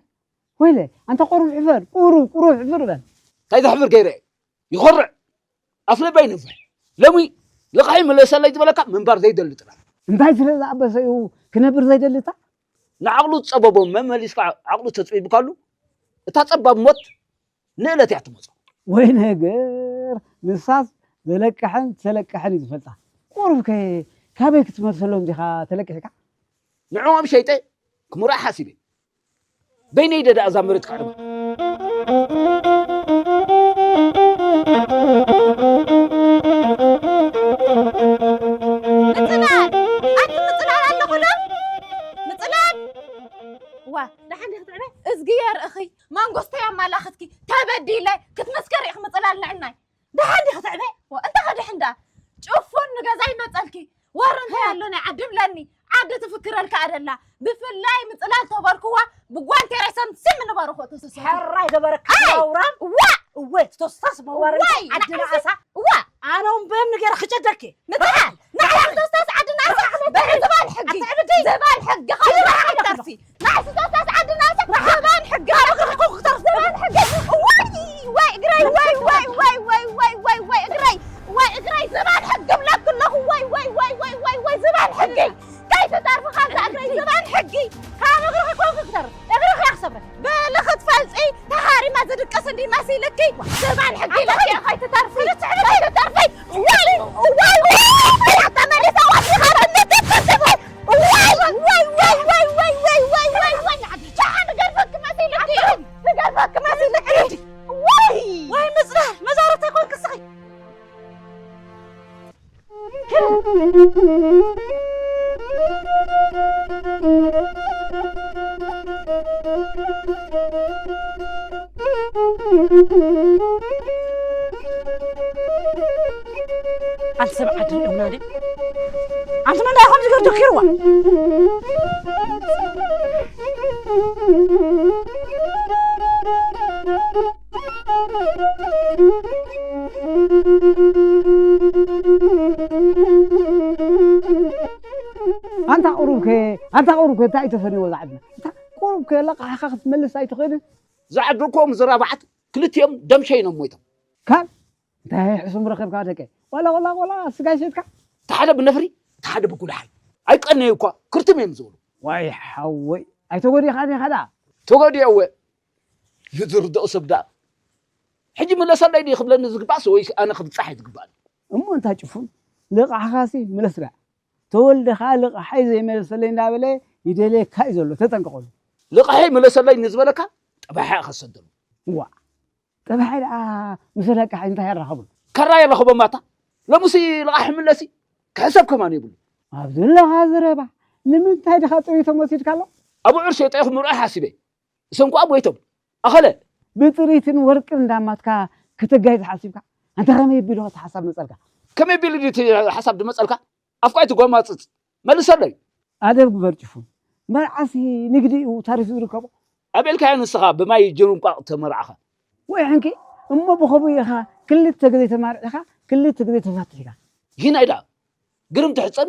ወይለ፣ ኣንታ ቁሩብ ሕፈር፣ ቁሩብ፣ ቁሩብ ሕፍር በል። እንታይ ዘሕፍር ገይረ እየ? ይኾርዕ። ኣፍልበይ ንፍሕ። ሎሚ ልቓሐይ ምለሰለይ ዝበለካ ምንባር ዘይደሊ ጥራሕ። እንታይ ስለ ዝኣበሰ እዩ ክነብር ዘይደሊ እታ? ንዓቕሉ ዝጸበቦ መመሊስካ ዓቕሉ ተጽቢብካሉ፣ እታ ጸባብ ሞት ንእለት እያ ትመጾ። ወይ ነገር፣ ንሳስ ዘለቅሐን ዝተለቅሐን እዩ ዝፈልጣ። ቁሩብ ከ ካበይ ክትመልሰሎም ዲኻ ተለቂሕካ? ንዕኦም ሸይጠ ክምርዖ ሓሲበ። በይነይ ደ ደኣ እዛ መሬት ክዕርባ። ምጽላል! ኣንቲ ምጽላል ኣለኹ ዶ? ምጽላል! ዋ፣ ደሓን ዲኺ ትዕበ? እዝጊ የርእኺ፣ መንግስቲ የማላኽትኪ፣ ተበዲለ ክትምስከሪ ኢኺ ምጽላል ንዕናይ። ደሓን ዲኺ ትዕበ? ዋ፣ እንታይ ከድሕን ደኣ? ጭፉን ንገዛይ መጸልኪ፣ ወር እንታይ ኣሎ ናይ ዓዲ ብለኒ፣ ዓዲ ትፍክረልካ ኣደላ። ብፍላይ ምጽላል ተበልክዋ፣ ብጓንቲ ሬሰን ስም ንበርኾ ተሰሰ። ሕራይ ገበረካ ኣይ! ነውራም። ዋ! እወ፣ ተስታስ መዋረድ ዋይ! ዓዲ ንዓሰ፣ ንዓሳ። ዋ! ኣነ እውን በም ንገር ክጨደኪ። ምጽላል! ንዓይ ተስታስ ዓዲ ንዓሳ። በል ዝባን ሕጊ። ኣታ ዕብዲ። ዝባን ሕጊ። ዝባን ሕጊ። ተርፊ። ናይ ስቶሳት ዓድና ሰብ ዝባን ሕጊ። ዝባን ሕጊ። ወይ፣ ወይ፣ እግረይ፣ ወይ፣ ወይ፣ እግረይ። ወይ፣ እግረይ፣ ዝባን ሕጊ እብለኪ ኣለኹ። ወይ፣ ወይ፣ ወይ፣ ዝባን ሕጊ። ከይትተርፊ ካብዛ እግረይ ዝባን ሕጊ። ካብ እግርኺ ኮንኪ ክትተርፊ። እግርኺ እያ ክሰብረኪ። በሊ ክትፈልጢ ተሃሪማ ዝድቅስ እንዲ መሲልኪ። ዝባን ሕጊ ኢለኪ ከይትተርፊ። ከይትተርፊ። ወይ፣ ወይ፣ ወይ፣ ወይ፣ ተመሊሳ ወዲኻ። ወይ፣ ወይ፣ ወይ፣ ወይ፣ ወይ፣ ወይ፣ ወይ፣ ወይ፣ ወይ፣ ወይ፣ ወይ፣ ደሓን ንገርፈኪ መሲልኪ፣ ንገርፈኪ መሲልኪ። ወይ! ወይ ምጽላል፣ መዛረብቲ ኣይኮንኪ እስኺ። ኣንቲ ሰብ ዓዲ ሪኦምና ድዮም? ኣንቲ መን ደኣ ከምዚ ገይሩ ደኪርዋ? ኣንታ ቁሩብከ፣ ኣንታ ቁሩብከ እንታይ እዩ ተፈንዎ ዝዓድና? እታ ቁሩብከ ለቃሕኻ ክትመልስ ኣይትኽእልን? ዝዓዱ እኮ ምስ ዝራብዓት ክልቲኦም ደም ሸይኖም ሞይቶም። ካብ እንታይ ሕሱም ረኸብካ ደቀ? ዋላ፣ ዋላ፣ ዋላ ስጋ ይሸጥካ? እቲ ሓደ ብነፍሪ፣ እቲ ሓደ ብጉልሓይ። ኣይቀነዩ እኳ፣ ክርትም እዮም ዝብሉ። ዋይ ሓወይ፣ ኣይተጎዲኻን ኢኻ ደኣ? ተጎዲኤ እወ። ዝርድኦ ሰብ ደኣ። ሕጂ ምለሰለይ ድዩ ክብለኒ ዝግባእስ ወይስ ኣነ ክብጻሕ እዩ ዝግባእኒ? እሞ እንታይ ጭፉን፣ ልቓሕኻሲ ምለስ ደኣ። ተወልደ ኸኣ ልቓሐይ ዘይመለሰለይ እንዳበለ ይደልየካ እዩ ዘሎ፣ ተጠንቀቐሉ። ልቓሐይ ምለሰለይ ንዝበለካ ጠባሓ ኢኻ ትሰደሉ። ዋእ፣ ጠባሓይ ደኣ ምስ ለቃሒ እንታይ የራኽቦ? ከራ የራኽቦ ማታ። ሎምሲ ልቓሕ ምለሲ ክሕሰብ ከማን የብሉ። ኣብ ዘለኻ ዘረባ ንምንታይ ድኻ ጥሪቶም ወሲድካሎም? ኣብ ዑር ሸይጠ ክምርዖ ሓሲበ። እሶም ከኣ ቦይቶም። ኣኸለ። ብጥሪትን ወርቅን እንዳማትካ ክትጋይዝ ሓሲብካ? ኣንታ ከመይ ኣቢሉ እቲ ሓሳብ መጸልካ? ከመይ ኣቢሉ ድዩ እቲ ሓሳብ ድመጸልካ? ኣፍቋይ ትጓማጽጽ፣ መልሰለይ። ኣደብ ግበር ጭፉን። መርዓሲ ንግዲ እዩ ታሪፍ ዝርከቦ። ኣበልካዮ ንስኻ ብማይ ጅሩንቋቕ ተመርዓኻ። ወይ ሕንኪ፣ እሞ ብኸምኡ ኢኻ ክልተ ግዜ ተማሪዕኻ፣ ክልተ ግዜ ተፋቲሕካ። ይህናይ ደኣ፣ ግርም ትሕጸን፣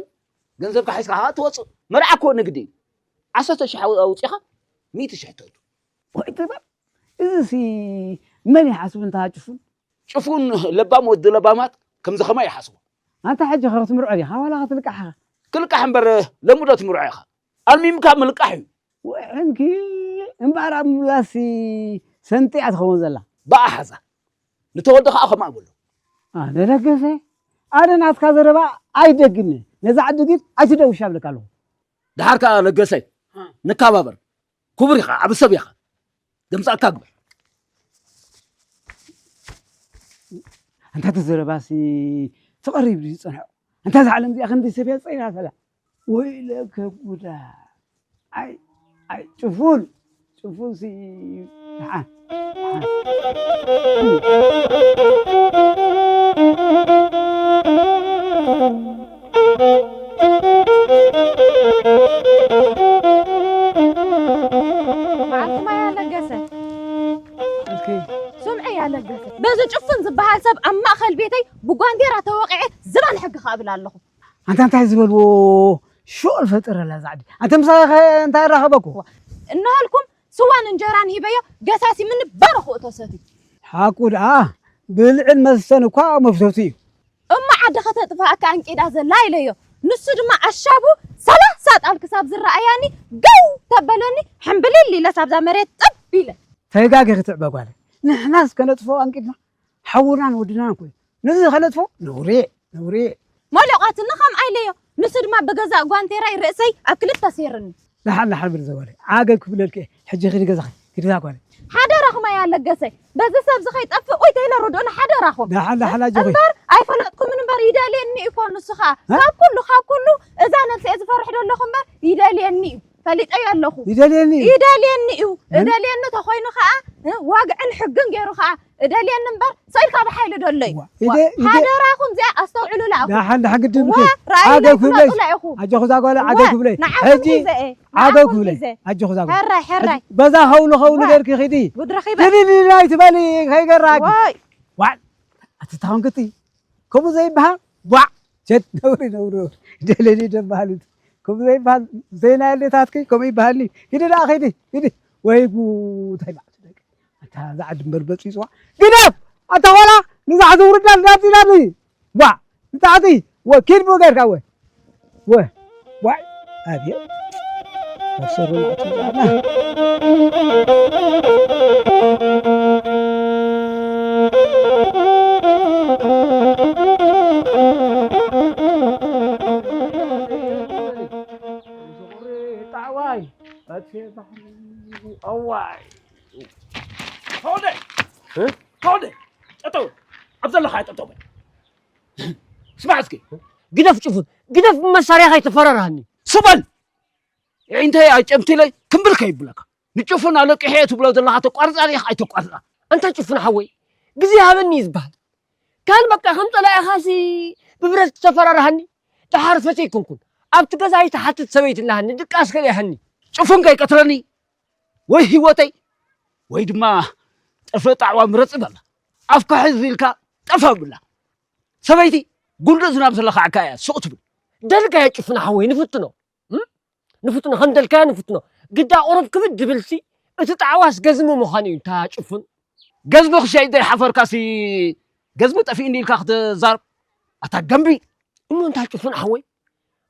ገንዘብካ ሒዝካ ኸኣ ትወጽእ። መርዓ እኮ ንግዲ እዩ። ዓሰርተ ሽሕ ኣው-፣ ኣውጺኻ፣ ሚእቲ ሽሕ ተእቱ። ወይ ጥበብ፣ እዚሲ መን ይሓስብ እንታ ጭፉን? ጭፉን ለባም ወዲ ለባማት ከምዚ ኸማይ ይሓስቡ። ኣንታ ሕጂ ኸ ክትምርዖ ዲኻ ዋላ ኸትልቃሕ ኢኻ? ክልቃሕ እምበር ለምዶ ትምርዖ ኢኻ። ኣልሚምካ ምልቃሕ እዩ። ወይ ሕንኪ፣ እምበኣር ኣብ ምምላስሲ ሰንጢያ ትኸውን ዘላ። ብኣሓዛ። ንተወልደ ኸኣ ከምኣ በሎ። ኣነ ለገሰ፣ ኣነ ናትካ ዘረባ ኣይደግምን። ነዛ ዓዲ ግን ኣይትደውሻ እብለካ ኣለኹ። ደሓር ከኣ ለገሰ፣ ንከባበር። ክቡር ኢኻ፣ ዓቢ ሰብ ኢኻ። ድምጻካ ግበር። ኣንታ እቲ ዘረባሲ ተቐሪብ ድዩ ዝጸንሖ? ኣንታ እዛ ዓለም እዚኣ ክንደይ ሰብ እያ ጸይራተላ? ወይለከ ጉዳ። ኣይ፣ ኣይ፣ ጭፉን፣ ጭፉንሲ፣ ደሓን፣ ደሓን። መዓልቲ ማይ ኣለገሰ። ኦኬ። ስምዒ ኣለገሰ። በዚ ጭፉን ዝበሃል ሰብ ኣብ ማእኸል ቤተይ ብጓንዴራ ተወቒዐ ዝባን ሕጊ ከብል ኣለኹ። ኣንታ እንታይ ዝበልዎ ሽቕል ፈጠረላ እዛ ዓዲ። ኣንተ ምሳኻ ከ እንታይ ኣራኸበኩ? እናሃልኩም ስዋን እንጀራን ሂበዮ፣ ገሳሲ ምኒ ባረኹ እቶ ሰትዩ። ሓቁ ደኣ ብልዕን መስተን እኳ መፍተውቲ እዩ። እሞ ዓዲ ከተጥፍኣካ ኣንቂዳ ዘላ ኢለዮ። ንሱ ድማ ኣሻቡ ሰላሳ ጣል ክሳብ ዝረኣያኒ ገው ተበለኒ፣ ሕምብሊል ኢለ ሳብዛ መሬት ጥብ ኢለ። ተጋጊኺ ትዕበ ጓለይ። ንሕናስ ከነጥፍኦ ኣንቂድና። ሓውናን ወድናን እኮ እዩ። ነዚ ከነጥፎ ነውሪ፣ ነውሪ። ሞሎቋትኒ ከም ኣይለዮ። ንሱ ድማ ብገዛእ ጓንቴራይ ርእሰይ ኣብ ክልተ ሴርኒ። ደሓን ደሓን ብር ዘበለ። ዓገብ ክብለልኪ እየ። ሕጂ ኺዲ ገዛኺ፣ ኪዲ እዛ ጓለይ። ሓደራኹም ኣያ ለገሰይ። በዚ ሰብ እዚ ኸይጠፍእ ወይ ተይለ ርድኡኒ ሓደራኹም። ደሓን ደሓን ኣጆኺ። እምበር ኣይፈለጥኩምን እምበር ይደልየኒ እዩ እኮ ንሱ ኸኣ። እ? ካብ ኩሉ፣ ካብ ኩሉ እዛ ነብሰይ እየ ዝፈርሕ ዘለኹ እምበር ይደልየኒ እዩ። ፈሊጠዮ ኣለኹ። ይደልየኒ እዩ። ይደልየኒ እዩ። እ? እደልየኒ ተኾይኑ ኸኣ፣ እ፣ ዋግዕን ሕግን ገይሩ ኸኣ እደልየኒ እምበር፣ ስቕ ኢልካ ብሓይሊ ደሎ እዩ። ዋ፣ ኢደ-፣ ኢደ-፣ ሓደራኹም እዚኣ ኣስተውዕሉላ ኢኹም። ደሓን፣ ደሓን ግድን ዋ፣ ብከይ። ርኣዩለይ ዓገብ ክብለይ። ፍለጡላ ኢኹም። ኣጆኹ እዛ ጓል፣ ዋ፣ ዓገብ ክብለይ። ንዓኹም ሕጂ ሒዘ እየ። ዓገብ ንዓኹም ክብለይ። ሒዘ። ኣጆኹ እዛ ጓል። ሕራይ፣ ሕራይ። በዛ ኸውሊ፣ ኸውሊ ዋ። ገርኪ ኺዲ። ጉድ ረኺበ። ድልድል ኣይትበሊ፣ ከይገራኪ። ዋይ። ዋይ፣ ኣቲ ታኾንክቲ። ከምኡ ዘይበሃል። ቧዕ። ሸት ነውሪ፣ ነውሪ፣ ነውሪ። ደለሊ ደበሃሉት። ከምኡ ዘይበሃል። ዘይና ኣዴታትኪ ከምኡ ይበሃልኒ። ሂዲ ደኣ ኺዲ፣ ሂዲ። ወይ ጉድ፣ እንታይ በዓል ደቂ። ኣታ እዛ ዓዲ እምበር በፂፅዋ። ግደፍ! ኣታ ኾላ፣ ንዛ ሕዚ ውርዳ ንዳዲ ናዲ። ቧዕ! ንታሕቲ! ወ፣ ኪድ ብኡ ጌርካ ወ። ወ፣ ዋይ! ኣብየ! ኣብ ሰሩ ናቱ ዛና። ጣዕዋይ! ኣትየ ባሕሪ! ኣዋይ! ተወልደ! እ? ተወልደ! ጠጠው! ኣብ ዘለኻዮ ጠጠው በል! ስማዕ እስኪ! ግደፍ ጭፉን! ግደፍ ብመሳርያ ከይተፈራርሃኒ! ስቕ በል! ኣዒንተይ ኣጨምቲለይ ክምብል ከይብለካ! ንጭፉን ኣለቂሐ እየ ትብሎ ዘለኻ ተቋርጻ ዲኻ ኣይተቋርጻ? ኣንታ ጭፉን ሓወይ! ግዜ ሃበኒ እዩ ዝበሃል። ካን በቃ ከም ጸላኢኻሲ ብብረት ተፈራርሃኒ? ደሓር ፈትየ ኣይኮንኩን። ኣብቲ ገዛ ኣይትሓትት ሰበይቲ ኣለሃኒ፣ ድቃስ ከይሃኒ። ጭፉን ከይቀትለኒ ወይ ህይወተይ ወይ ድማ ጠፍረ ጣዕዋ ምረጽ በላ። ኣፍካ ሕዝ ኢልካ ጠፋ ብላ። ሰበይቲ ጉንዲ ዝናብ ዝለኻዕካ እያ ሱቕ ትብል። ደልካዮ ጭፍና ሓወይ ንፍትኖ። እም? ንፍትኖ፣ ከም ደልካዮ ንፍትኖ። ግዳ ቁሩብ ክብድ ድብልሲ፣ እቲ ጣዕዋስ ገዝሚ ምዃኑ እዩ፣ እንታ ጭፉን። ገዝሚ ክሸይጥ ዘይሓፈርካሲ፣ ገዝሚ ጠፊእኒ ኢልካ ክትዛረብ? ኣታ ገምቢ! እሞ እንታ ጭፉን ሓወይ፣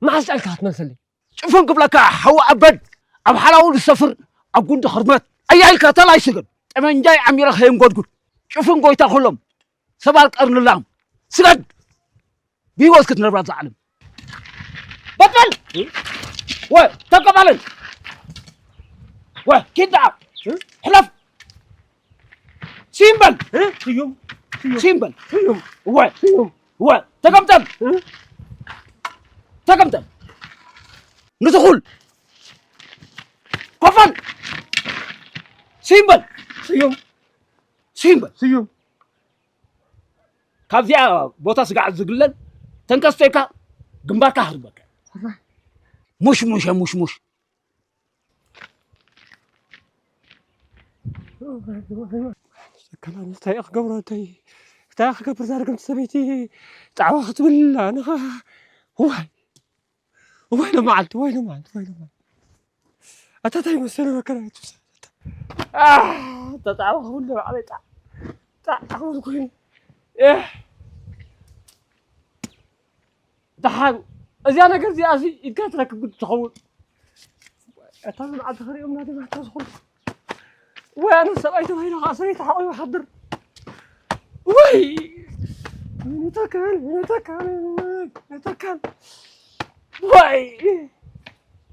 መዓስ ጫልካ ክትመልሰለይ? ጭፉን ክብለካ ሓዊ ኣበድ፣ ኣብ ሓላውል ዝሰፍር፣ ኣብ ጉንዲ ክርመት። ኣያ ኢልካ ተላይ ስገድ፣ ጠመንጃይ ዓሚረ ከየንጎድጉድ። ጭፉን ጎይታ ኩሎም፣ ሰብ ኣልቀርንላም። ስገድ! ብህይወት ክትነብራ እዛ ዓለም። በል! ወ፣ ተቀባለን! ወ፣ ኪድ ደኣ! ሕለፍ! ሲም በል! እ? ስዩም! ስዩም! ሲም በል! ስዩም! ወ! ስዩም! ወ! ተቀምጠል! እ? ተቀምጠል! ንትኹል! ኮፈል! ሲም በል! ስዩም! ሲም በል! ስዩም! ካብዚኣ ቦታ ስጋዕ ዝግለል ተንከስቶ ኢልካ ግንባርካ ክርበካ። ሙሽሙሽ፣ ሙሽሙሽ። ጨካን ኣንስታይ ክገብሮ፣ እንታይ፣ እንታይ ክገብር፣ እዛ ርግምቲ ሰበይቲ ጣዕዋ ክትብል ኣነ ኸ፣ ዋይ፣ ዋይ፣ ሎመዓልቲ፣ ዋይ፣ ሎመዓልቲ፣ ዋይ፣ ሎመዓልቲ። ኣታ እንታይ መሰለ መከራ እዩ ትውሰድ። ኣታ። ኣህ፣ ተጣዕዋ ክብል ባዕለይ ጣዕ፣ ጣዕ ክብል ኮይኑ። ኤህ። ደሓን፣ እዚኣ ነገር እዚኣ እዚ ኢድካ ትረክብ ግን ትኸውን። ኣታ ምን ዓዲ ኸሪኦም ናዲ ማታ ዝኾነ። ወይ ኣነ ሰብኣይ ተባሂሉ ኸዓ ሰበይቲ ሓቑ ይሓድር። ወይ! ምን ይተካል፣ ምን ይተካል፣ ምን ይተካል። ዋይ!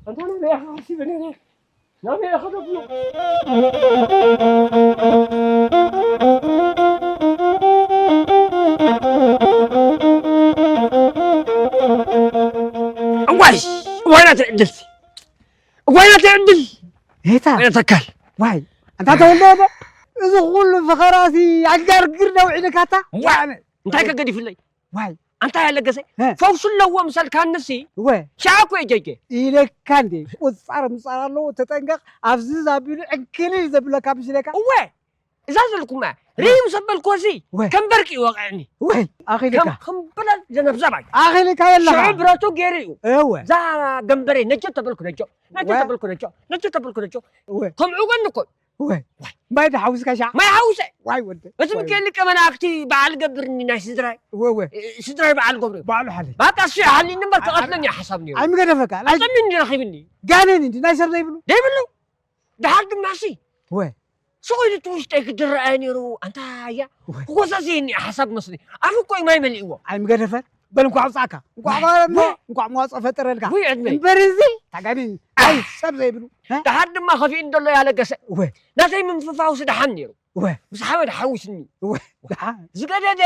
ኣንታ ናበይ ኢኻ ሓሲበ ነይረ? ናበይ ኢኻ ደብሎ? እዋይ! እዋይ ናተይ ዕድልሲ! እዋይ ናተይ ዕድል! ኤታ! እዋይ ናተይ ኣካል! ዋይ! ኣንታ ተወልደ፣ እዚ ኩሉ ፈኸራሲ ኣጋርግር ነውዒልካታ? ዋይ! እንታይ ከገዲፍለይ? ዋይ! ኣንታ ያለገሰ እ። ፈውሱ ኣለዎ ምሰልካንሲ እወ። ሻዕኮ የጀጀ። ኢለካ እንዴ? ቁጻር ምጻር ኣለዎ፣ ተጠንቀቕ። ኣብዚ ዛቢሉ ዕንክሊል ዘብለካ ምስለካ። እወ። እዛ ዘልኩማ ሪም ሰበልኮሲ ወ። ከም በርቂ ይወቕዕኒ። ወይ! ኣኺልካ። ከም ከም ብላል ዘነብዘባይ። ኣኺልካ የለኻ። ሽዑ ብረቱ ገይሩ እዩ። እወ። እዛ ገንበሬ ነጆ ተበልኩ ነጆ። ነጆ ወ። ተበልኩ ነጆ። ነጆ ተበልኩ ነጆ። እወ። ከምዑ ጎኒ እኮ። እወ። ማይ ዶ ሓዊስካ ሻዕ? ማይ ሓዊሰ። ዋይ ወደ። እዚ ዋይ። ምክኤል ሊቀ መላእክቲ በዓል ገብርኒ ናይ ስድራይ። እወ፣ እወ። እ፣ ስድራይ በዓል ገብሩ። በዓሉ ሓሊ። ባቃ እሱ ይሓልኒ እምበር ክቐትለኒ እዩ ሓሳብ ነይሩ። ኣይምገደፈካ። ናይ ኣጸሚኒ ረኺብኒ። ጋኔን እንዲ ናይ ሰብ ዘይብሉ። ዘይብሉ። ደሓር ድማ ሲ። እወ። ስቕ ኢሉ እቲ ውሽጠይ ክድረኣየ ነይሩ። ኣንታ እያ። እወ። ክጎሰስየኒ እዩ ሓሳብ መስሊ። ኣፉ እኮ እዩ ማይ መሊእዎ። ኣይምገደፈን። በል እንኳዕ ኣውጻእካ። እንኳዕ ባረሞ። እወ። እንኳዕ መዋጽኦ ፈጠረልካ። ውይ ዕድመይ። እምበር እዚ ታጋኒን ኣይ። ኣይ ሰብ ዘይብሉ። እ? ደሓር ድማ ከፊእኒ ዘሎ ያለገሰ። እወ። ናተይ ምንፍፋውሲ ደሓን ነይሩ። እወ። ምስ ሓመድ ሓዊስኒ። እወ። ደሓን። ዝገደደ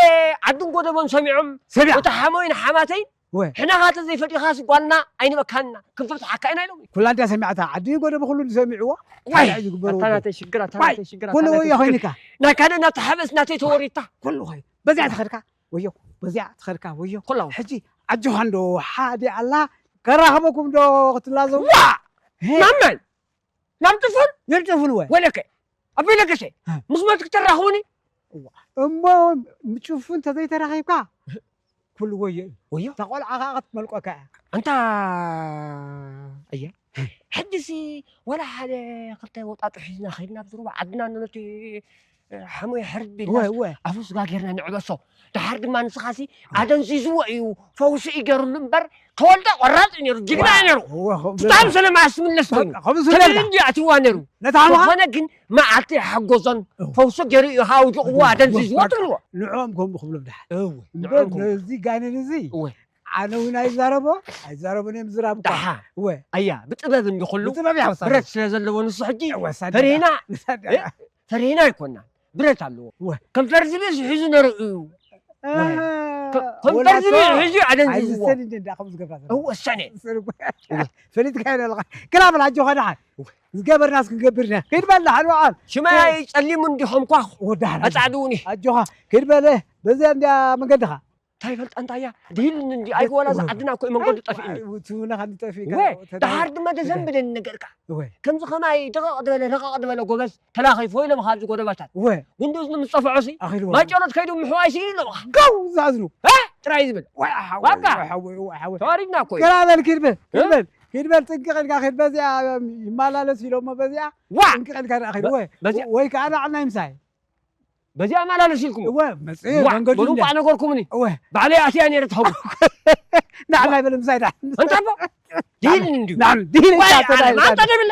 ዓድን ጎደቦን ሰሚዖም። ሰሚዖም። እቲ ሓሞይን ሓማተይን። እወ። ሕነኻ ተዘይፈዲኻሲ ጓልና ኣይንበካንና። ክንፈትሓካ ኢና ኢሎም። ኩላ እንድያ ሰሚዓታ። ዓዲ ጎደቦ ኩሉ እንድዩ ሰሚዕዎ። ዋይ! እንታይ እዩ ዝግበሮ ኣታ ወዲ? ናተይ ሽግር፣ ኣታ ዋይ! ናተይ ሽግር፣ ኣታ ኩሉ ናተይ ወዮ ሽግር። ኮይንካ። ናይ ካደ ናታ ሓበስ ናተይ ተወሪታ። ኩሉ ኸይ። በዚኣ ትኸድካ። ወዮ። በዚኣ ትኸድካ። ወዮ። ኩላው። ሕጂ ኣጆኻ እንዶ ሓደ ኣላ። ከራኽበኩም ዶ ክትላዘቡ? ዋ! ሄ! ማመን! ናብ ጥፉን? ናብ ጥፉን ወ። ወለከ። ኣበይ ለገሰ? እ። ምስ መት ክተራኽቡኒ? እዋ። እሞ ምጭፉን ተዘይተራኺብካ? ኩሉ ወዮ እዩ። ወዮ? እታ ቆልዓ ኸዓ ክትመልቆካ እያ። ኣንታ፣ ኣየ። ሕጂሲ ወላ ሓደ ክልተ ወጣጡ ሒዝና ኸይድና ኣብ ዝሩባ ዓድና ነቲ ሓሞይ ሕርድ ኢልና እወ፣ እወ። ኣፉ ስጋ ጌርና ንዕበሶ። ደሓር ድማ ንስኻሲ ኣደንዚዝዎ እዩ፣ ፈውሲ እዩ ገይሩሉ እምበር፣ ተወልደ ቆራጽ እዩ ነይሩ፣ ጅግና እዩ ነይሩ። እወ፣ ከምኡ ትጣም ገይርና። ሰለማ ስምለስ ኮይኑ። በቃ፣ ከምኡ ስለ ተለይ ገይርና። እንጂ ኣትዋ ነይሩ። ነታ ሃዋ? ዝኾነ ግን መዓልቲ ይሓጎዞን፣ እወ። ፈውሲ ገይሩ እዩ፣ ሃውጅቕዎ፣ እወ፣ ኣደንዚዝዎ እወ፣ ትብልዎ። ንዕኦም ከምኡ ክብሎም ደሓር። እወ፣ እምበር ንዕኦም ከምኡ። ነዚ ጋኔን እዚ እወ። ኣነ እውን ኣይዛረቦ፣ ኣይዛረቦን እዮም ዝራብ እኳ። ደሓ። እወ። ኣያ፣ ብጥበብ እንዲ ኩሉ ብጥበብ እያ ወሳኒ። ብረት ስለ ዘለዎ ንሱ ሕጂ እወ፣ ሳድያ። ፈሪህና፣ ንሳድያ። እ? ፈሪህና ኣይኮና። ብረት ኣለዎ። እወ። ከም ፈርዚ ቤት ሒዙ ነርኡ እዩ። እ፣ እወ። ከ-፣ ከም ወላ ፈርዚ እኮ ቤት ሒዙ ኣደንዚዝዎ። ኣይዝሰን እንደ እንዳ ከም ዝገብራ ዘሎ። እወ፣ ሰነ። ዝሰን እኮ። እወ። ፈሊጥካ ኣለኻ። ክላ በል ኣጆኻ ደሓን። እወ። ዝገበርናስ ክንገብር ኢና። ከይድ በል ደሓን በዓል። ሽማይ ጸሊሙ እንዲኹም ኳ። እወ፣ ደሓን። ኣጻዕድውኒ። ኣጆኻ። ከይድ በል። በዚኣ እንድያ መንገድኻ። እንታይ ይፈልጣ እንታይ እያ? ድሂልን እንዲ ኣይኮ ወላ ዝዓድና እኮ እዩ መንገዱ ጠፊእኒ። ትውና ካብ ዝጠፍእ ወ፣ ተዳ-፣ ደሓር ድማ ተዳ-፣ ደዘንብለኒ ነገርካ። ወ። ከምዚ ከማይ ደቐቕ ዝበለ፣ ደቐቕ ዝበለ ጎበዝ ተላኺፉ ኢሎም ካብዚ ጎደባታት። ወ። ጉንዱዝ ንምዝጠፍዖ ሲ፣ ኣኺልዎ። ማጨሎት ከይዱ ምሕዋይ ሲ ኢሎም። ጋው ዝኣዝኑ። እ? ጥራይ ዝብል። ወይ ሓወይ፣ ዋጋ። ወይ ሓወይ፣ ወይ ሓወይ። ተዋሪድና እኮ እዩ። ገና በል ኪድ በል፣ እ? ኪድ በል፣ ኪድ በል፣ ጥንቅቕ ኢልካ ኪድ በዚኣ ይመላለስ ኢሎሞ በዚኣ። ዋ! ጥንቅቕ ኢልካ ደኣ ኪድ በ-፣ ወ-፣ በዚኣ ወይ ከኣ ንዓና ይምሳይ። በዚኣ ኣመላለስ ኢልኩም። እወ፣ መጽእ ዋ፣ መንገዱ በሉ እንዳ-፣ እኳ ነገርኩምኒ። እወ። ባዕለይ ኣትያ ነይረ ትኸውን። ንዓና ይበለ ምሳይ ደኣ። እንታ እሞ፣ ድሂል እንድዩ። ናም፣ ድሂል ዋይ፣ እንዳ ኣነ ተባሂሉ ማንታ ደብለ።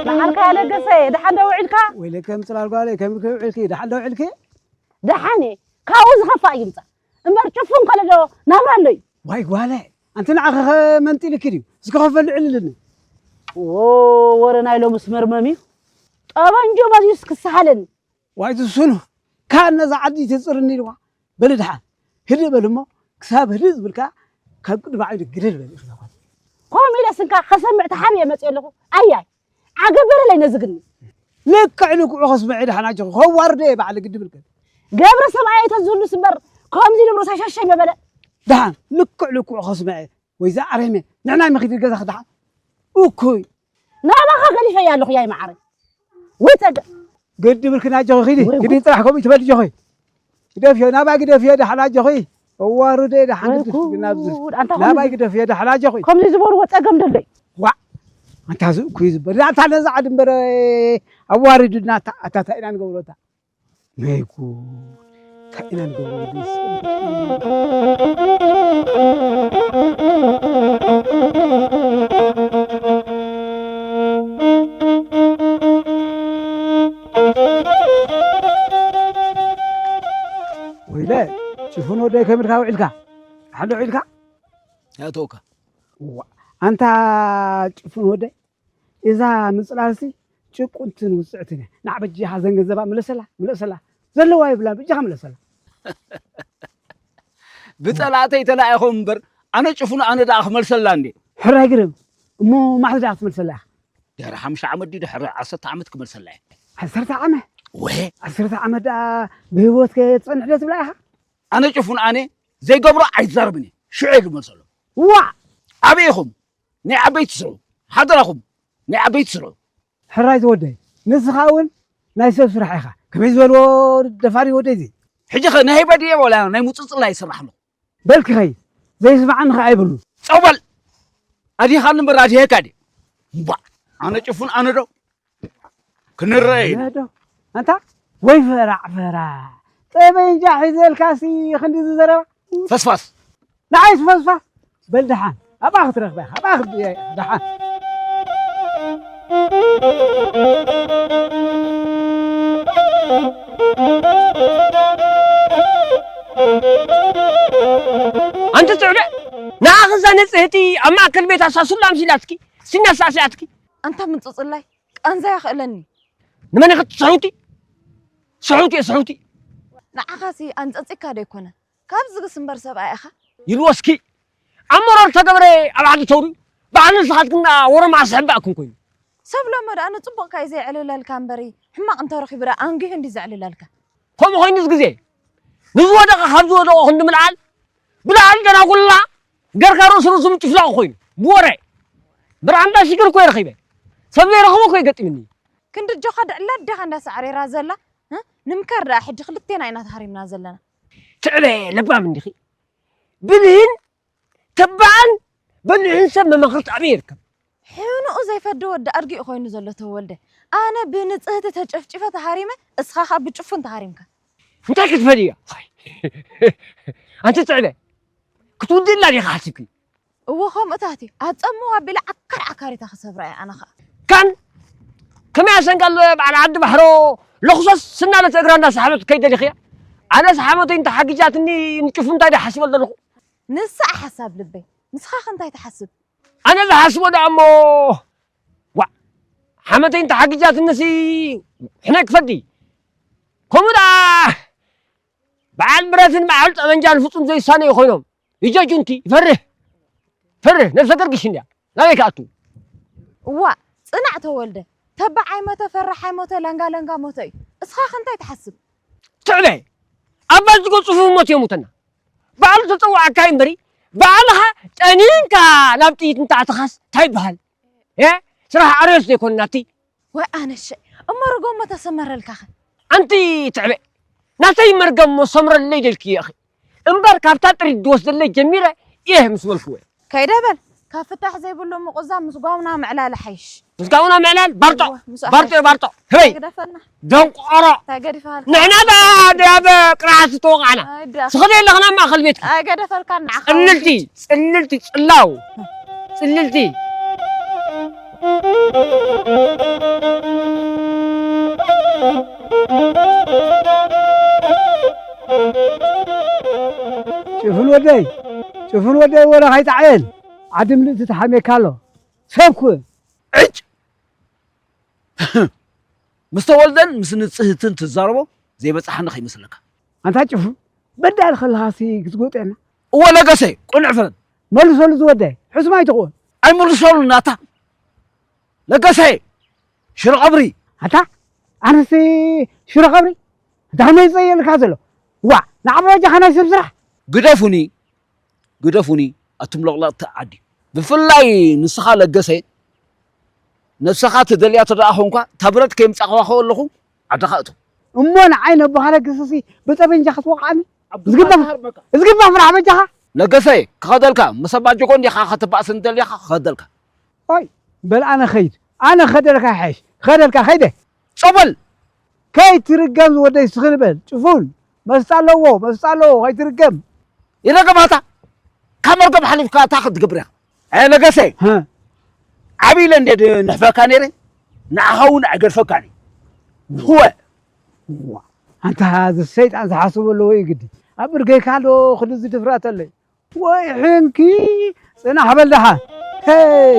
መዓልካ ያለገሰ፣ ደሓን ዶ ውዒልካ? ወይለከ ምጽላል ጓለይ፣ ከመይ ውዒልኪ? ደሓን ዶ ውዒልኪ? ደሓን እየ። ካብኡ ዝኸፋእ ይምጻእ እምበር፣ ጭፉን ከሎ ዶ ናብራ ኣሎ እዩ? ዋይ ጓለ፣ ኣንቲ ንዓኺ ኸ መንጢልኪ ድዩ? እስኪ ኮፍ በሊ ዕልልኒ። ዎ፣ ወረ ናይ ሎምስ መርመም እዩ። ጠበንጆ መዚዩስ ክሰሃለኒ። ዋይ ትስኑ፣ ካን ነዛ ዓዲ ትጽርኒ ኢልዋ። በሊ ደሓን፣ ህድእ በሊ እሞ፣ ክሳብ ህድእ ዝብል ከኣ ካብ ቅድሚ ዓይኑ ግደል በሊ ኢኺ ጓል። ከምኡ ኢለስ እንካ ከሰምዕ ተሓቢኤ መጺአ ኣለኹ። ኣያይ። ዓገብ በለለይ ነዚ ግን። ልክዕ ልክዑ ከስምዕ ደሓን ኣጆኺ፣ ከዋርዶ እየ ባዕሊ ግዲ ብልክዕ። ገብረ ሰብኣይ ኣይተዝህሉስ እምበር፣ ከምዚ ኢሉ ርእሳ ሸሸይ መበለ። ደሓን ልክዕ ልክዑ ከስምዕ እየ። ወይዛ ኣረሜ፣ ንዕናይ መኺድ ገዛኺ ደሓን። እኩይ። ናባኻ ገሊፈያ ኣለኹ ያይ መዓረይ። ወይ ጸገም። ግዲ ብልክን ኣጆኺ ኪዲ፣ ወይ ኪዲ ጉድ። ጥራሕ ከምኡ ትበል ኣጆኺ። ግደፍዮ፣ ናባይ ግደፍዮ፣ ደሓን ኣጆኺ። ኣዋርዶ፣ ደሓን ወይ ግድፍ፣ ጉድ፣ ናብዚ። ኣንታ ናባይ ከምዚ ግደፍዮ፣ ደሓን ኣጆኺ። ከምዚ ዝበልዎ ጸገም ደለይ። ዋእ! ኣንታ እዚ እኩይ ዝበል። ኣታ ነዛ ዓዲ እምበር ኣዋሪድና፣ ኣታ፣ ኣታ፣ እንታይ ኢና ንገብሮ፣ ኣታ? ወይ ጉድ! እንታይ ኢና ንገብሮ፣ እዚ ሰብ? ጭፉን ወደይ፣ ከመይ ኢልካ ውዒልካ? ደሓን ዶ ውዒልካ? ያቶካ። ዋ፣ ኣንታ ጭፉን ወደይ፣ እዛ ምጽላልሲ ጭቁንትን ውጽዕትን እያ። ንዓ በጃኻ ዘን ገንዘባ ምለሰላ፣ ምለሰላ። ዘለዋ ይብላ፣ በጃኻ ምለሰላ። ብጸላእተይ ተላኢኾም እምበር፣ ኣነ ጭፉን ኣነ ደኣ ክመልሰላ እንዴ? ሕራይ ግርም። እሞ ማዕዝ ደኣ ክትመልሰላ ኢኻ? ድሕሪ ሓሙሽተ ዓመት ድዩ ድሕሪ ዓሰርተ ዓመት ክመልሰላ እየ። ዓሰርተ ዓመት? ወ? ዓሰርተ ዓመት ደኣ ብህይወት ከ ትጸንሕ ዶ ትብላ ኢኻ? ኣነ ጭፉን ኣነ ዘይገብሮ ኣይዛረብን እየ። ሽዑ እየ ክመልሰሎም። ዋዕ! ኣበይ ኢኹም? ናይ ዓበይቲ ስርሑ። ሓደራኹም፣ ናይ ዓበይቲ ስርሑ። ሕራይ ዝወደይ፣ ንስኻ እውን ናይ ሰብ ስራሕ ኢኻ። ከመይ ዝበልዎ ደፋር እዩ ወደይ እዚ። ሕጂ ኸ ናይ ህይባ ድየ ዋላ ናይ ምጽጽላይ ይስራሕ ኣለኹ? በል ክኸይድ፣ ዘይስምዓኒ ኸኣ ኣይብሉን። ጸው በል! ኣዲኻኒ እምበር ኣድሄካ ድየ? እምቧእ! ኣነ ጭፉን ኣነ ዶ? ክንረኣይ ኢና። ኣነ ዶ? ኣንታ ወይ ፈራዕ ፈራዕ። ጠበንጃ ሒዘልካሲ ክንድዚ ዘረባ? ፈስፋስ! ንዓይስ ፈስፋስ? በል ደሓን፣ ኣብኣ ክትረኽባ ኢኻ፣ ኣብኣ ክትርእያ ኢኻ፣ ደሓን። ኣንቲ ትዕበ፣ ንዓኺ እዛ ንጽህቲ ኣብ ማእከል ቤታ ሳሱላ ኣምሲላትኪ፣ ሲና ሳዕሲዓትኪ። ኣንታ ምጽጽላይ፣ ቃንዛ ይኽእለኒ። ንመን ኢኺ ትስሕውቲ? ስሕውቲ እየ፣ ስሕውቲ። ንዓኻሲ ኣንጸጺካ ዶ ኣይኮነን? ካብ ዝግስ እምበር ሰብኣይ ኢኻ። ይልወስኪ፣ ኣብ መሮር ተገብረ ኣብ ዓዲ ተውሪ፣ ባዕሊ ንስኻትክን ደኣ ወረማ ኣስሕባእክን ኮይኑ። ሰብ ሎሚ ደኣ ንጽቡቕካ እዩ ዘየዕልለልካ እምበሪ፣ ሕማቕ እንተረኺቡ ደኣ ኣንጊሁ እንዲ ዘዕልለልካ። ከምኡ ኮይኑስ ግዜ፣ ንዝወደቐ ካብ ዝወደቐ ክንዲ ምልዓል፣ ብላዕሊ ደናጉላ፣ ገርካ ርእሱ ርእሱ ምጭፍላቕ ኮይኑ፣ ብወረ። ብራንዳ ሽግር እኮ ይረኺበ። ሰብ ዘይረኽቦ እኮ ይገጥምኒ። ክንዲ ኣጆኻ ድዕላ ኣዴኻ እንዳ ሳዕሬራ ዘላ፣ እ? ንምከር ደኣ ሕጂ ክልቴና ኢና ተሃሪምና ዘለና። ትዕበ ለባም እንዲኺ። ብልህን ተባዕን በሊሕን ሰብ መማኽርቲ ኣበይ ይርከብ? ሕኑኡ ዘይፈዲ ወዲ ኣድጊ እዩ ኮይኑ ዘሎ ተወልደ። ኣነ ብንጽህቲ ተጨፍጪፈ ተሃሪመ፣ እስኻ ኸኣ ብጭፉን ተሃሪምካ። እንታይ ክትፈዲ እያ? ኣንቲ ትዕበ፣ ክትውድእላ ዲኻ ሓሲብኪ? እወ፣ ከምኡታት እዩ። ኣብ ጸምዋ ኣቢለ ዓካር ዓካሪታ ክሰብራ እየ ኣነ ኸኣ። ካን ከመይ ኣሰንጋለ በዓል ዓዲ ባሕሮ ለኹሰስ ስናለት እግራ እንዳሰሓበት ከይደሊኽያ? ኣነስ ሓመተይ እንተሓጊጃትኒ ንጭፉ እንታይ ድሓስበ ዘለኹ? ንሳ ሓሳብ ልበይ። ንስኻ ከ እንታይ ትሓስብ? ኣነ ዝሓስቦ ደኣ እሞ፣ ዋእ፣ ሓመተይ እንተሓጊጃትንሲ ሕነ ክፈዲ። ከምኡ ደኣ በዓል ብረትን በዓል ጠበንጃን ፍጹም ዘይሳነዩ ኮይኖም። ይጀጁንቲ፣ ይፈርህ። ፈርህ፣ ነብሰ ገርግሽ እንድያ። ናበይ ክኣቱ? እዋእ፣ ጽናዕ ተወልደ። ተባዕ ኣይሞተ፣ ፈራሕ ኣይሞተ፣ ለንጋ ለንጋ ሞተ እዩ። እስኻ ከ እንታይ ትሓስብ? ትዕበ፣ ኣባ ዝጎ ጽፉፍ ሞት የሙተና። ባዕሉ ተጸዋዓካ እምበሪ፣ ባዕልኻ ጠኒንካ ናብ ጥይት እንተኣተኻስ እንታይ ይበሃል? እ? ስራሕ ኣርዮስ ዘይኮነ ናቲ? ወይ ኣነሸ፣ እሞ ርጎሞ ተሰመረልካኸ? ኣንቲ ትዕበ፣ ናተይ መርገሞ ሰምረለይ ደልክዮ ኢኺ። እምበር ካብታ ጥሪት ዝወስደለይ ጀሚረ እየ ምስ በልክዎ። ከይደ በል፣ ካብ ፍታሕ ዘይብሉ ምቑዛም ምስ ጓውና ምዕላል ሓይሽ። ምስ ጓውና ምዕላል ባርጦ፣ እወ፣ ምስ ባርጦ፣ ኣፍሪስ። ባርጦ። ህበይ። ግደፈና። ደንቆሮ። እንታይ ገዲፍካ? ንሕና ደኣ ደኣ ብ ቅርዓት ዝተወቕዕና። ኣይ ደኣ። ስኽዲ ኣለኽና ማእኸል ቤትካ። ኣይ ገደፈልካ ንዓኻ ጽልልቲ፣ ወንፊት። ጽልልቲ፣ ጽላው። ጽልልቲ። ጭፍን ወደይ፣ ጭፍን ወደይ ወረ ካይጣዕየል። ዓዲ ምልእቲ ተሓሜካ ኣሎ። ሰብ ኩን። ዕጭ! ምስ ተወልደን ምስ ንጽህትን ትዛረቦ ዘይበጽሓኒ ከይመስለካ። ኣንታ ጭፉ፣ በዳል ከለኻሲ ክትጎጠና? እወ ለገሰ፣ ቅኑዕ ፍረድ። መልሰሉ ዝወደይ፣ ሕሱም ኣይትኹን። ኣይምልሰሉ ናታ። ለገሰ፣ ሽሮ ቀብሪ። ኣታ፣ ኣነሲ ሽሮ ቀብሪ? እንታይ ከመይ ይጸየልካ ዘሎ? ዋ፣ ንዓባ በጃኻ ናይ ሰብ ስራሕ። ግደፉኒ፣ ግደፉኒ፣ ኣቱም ለቕለቕቲ ዓዲ። ብፍላይ ንስኻ ለገሰ፣ ነብስኻ ትደልያ ተደኣ ኾንኳ፣ እታ ብረት ከየምጻእኽዋ ከለኹ ዓድኻ እቶ። እሞ ንዓይ ነቦኻ ለገሰሲ ብጠበንጃ ክትወቕዓኒ? ኣብ ዝግባ፣ ዝግባ ፍራሕ በጃኻ። ለገሰ፣ ክኸደልካ፣ ምስ ኣባ ጆጎ እንዲኻ ከተባእሰኒ ደሊኻ፣ ክኸደልካ። ኦይ፣ በል ኣነ ኸይድ። ኣነ ኸደልካ ይሓይሽ። ኸደልካ ኸይደ። ጸበል! ከይትርገም ዝወደይ ስኽል በል። ጭፉን፣ መስጣ ኣለዎ፣ መስጣ ኣለዎ፣ ከይትርገም። ይረገማታ። ካብ መርገም ሓሊፍካ እታ ክትገብር ኢኻ። ኣይ ለገሰ። ሀ። ዓቢ ኢለ እንደ ንሕፈካ ነይረ፣ ንዓኻ እውን ኣይገድፈካን እዩ። ህወ። ዋ፣ ኣንታ እዚ ሰይጣን ዝሓስቦ ኣለዎ እዩ ግዲ። ኣብ ብርገይካ ኣሎ ክሉ እዚ ድፍረተለይ። ወይ ሕንኪ ጽናሕ በል ደሓ። ሄይ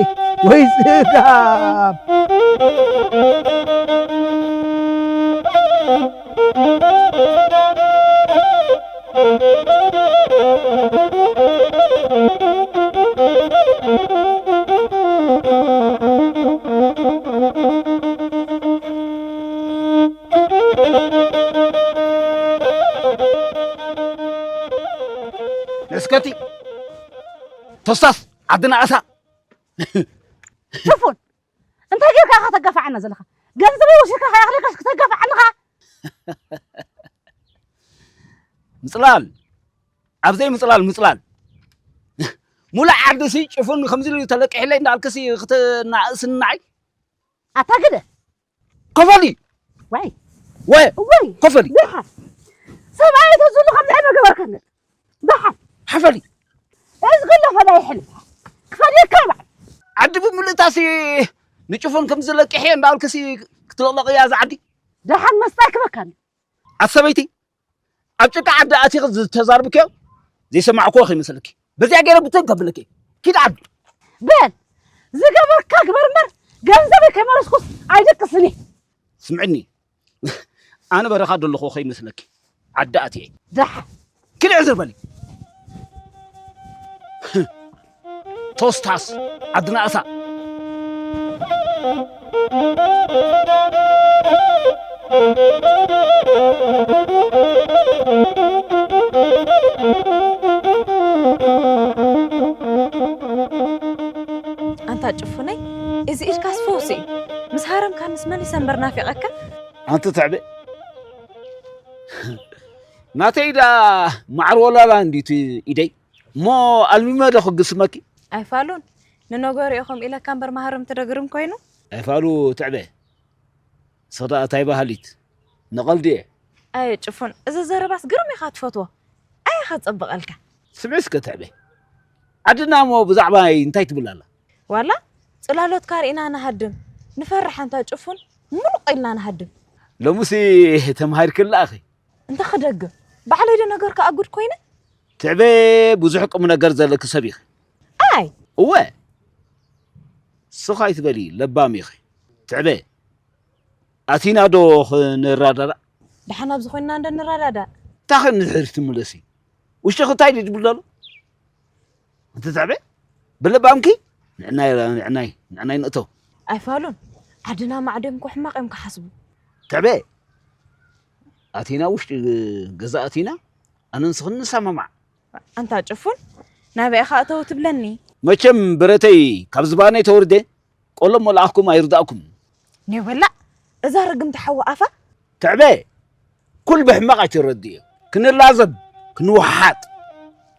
ወይ ጽጋብ። ንስከቲ ተስታስ ዓድና ኣሳ ሽፉን እንታይ ጌርካ ኢኻ ተጋፍዓና ዘለኻ? ገንዘበይ ወሲድካ ከይኣኽለካስ ክተጋፍዓኒ ኸኣ? ምፅላል ኣብዘይ ምፅላል ምፅላል ሙሉእ ዓዲ ሲ ጭፉን ከምዚ ኢሉ ተለቂሕለይ እንዳልክሲ ክትናእስናይ ኣታ ግደ ከፈሊ ዋይ ወ ወይ ከፈሊ ደሓ ሰብኣይ ተዝሉ ከምዚ ኣይመገበርከኒ ደሓ ሓፈሊ እዚ ከሎ ፈላይ ይሕል ክፈልየካ ይባዕ ዓዲ ብምልእታሲ ንጭፉን ከምዚ ለቂሕ እንዳልክሲ ክትለቕለቕ እያ እዚ ዓዲ ደሓን መስጣይ ክበካኒ ኣሰበይቲ ኣብ ጭቃ ዓዲ ኣቲኺ ዝተዛርብክዮ ዘይሰማዕክዎ ከይመስለኪ በዚኣ ገይረ ብትን ከብለኪ ኪድ ዓዲ በል ዝገበርካ ግበር እምበር ገንዘበይ ከይመለስኩስ ኣይደቅስን እየ ስምዕኒ ኣነ በረኻ ዘለኹ ከይመስለኪ ዓዲ ኣትየ ደሓ ኪድ ዕዝር በሊ ቶስታስ ዓድና እሳ ኣንታ ጭፉነይ እዚ ኢድካስ ፈውሲ እዩ ምስ ሃረምካንስ መሊሰ እምበር ናፊቐካ ኣንቲ ትዕበ ናተይ ዳ ማዕር ወላላ እንዲቲ ኢደይ እሞ ኣልሚመ ዶ ክግስመኪ ኣይፋሉን ንነገሩ ኢኹም ኢለካ እምበር ማሃርም ትደግርም ኮይኑ ኣይፋሉ ትዕበ ሰዳ እንታይ ባህሊት ንቐልዲ እየ ኣየ ጭፉን እዚ ዘረባስ ግርም ኢኻ ትፈትዎ ኣየ ኸጸብቐልካ ስምዒ እስከ ትዕበ ዓድና እሞ ብዛዕባይ እንታይ ትብል ኣላ ዋላ ጽላሎትካ ርኢና ንሃድም ንፈርሕ ኣንታ ጭፉን ምሩቕ ኢልና ንሃድም ሎምሲ ተማሂርክላ ኣኺ እንተ ክደግም ባዕለይ ዶ ነገርካ ኣጉድ ኮይነ ትዕበ ብዙሕ ቁም ነገር ዘለኪ ሰብ ኢኺ ኣይ እወ ስኻ ኣይትበሊ ለባም ኢኺ ትዕበ ኣቲና ዶ ክንረዳዳእ ደሓን ኣብዚ ኮይንና እንደ ንረዳዳእ እንታይ ከ ንድሕር ትምለሲ ውሽጢ እንታይ ድብል ዘሎ እቲ ትዕበ ብለባምኪ ንዕናይ ንዕናይ ንዕናይ ንእተው ኣይፋሉን ዓድና ማዕዶ እዮም እኮ ሕማቕ እዮም ክሓስቡ ትዕበ ኣቲና ውሽጢ ገዛ ኣቲና ኣነ ንስኽን ንሰማማዕ ኣንታ ጭፉን ናበይ ኢኻ እተው ትብለኒ መቸም ብረተይ ካብ ዝባነይ ተወርደ ቆሎም መልኣኽኩም ኣይርዳእኩም ኔበላ እዛ ርግምቲ ሓዊ ኣፋ ትዕበ ኩል ብሕማቕ ኣይትረድእዮ ክንላዘብ ክንወሓጥ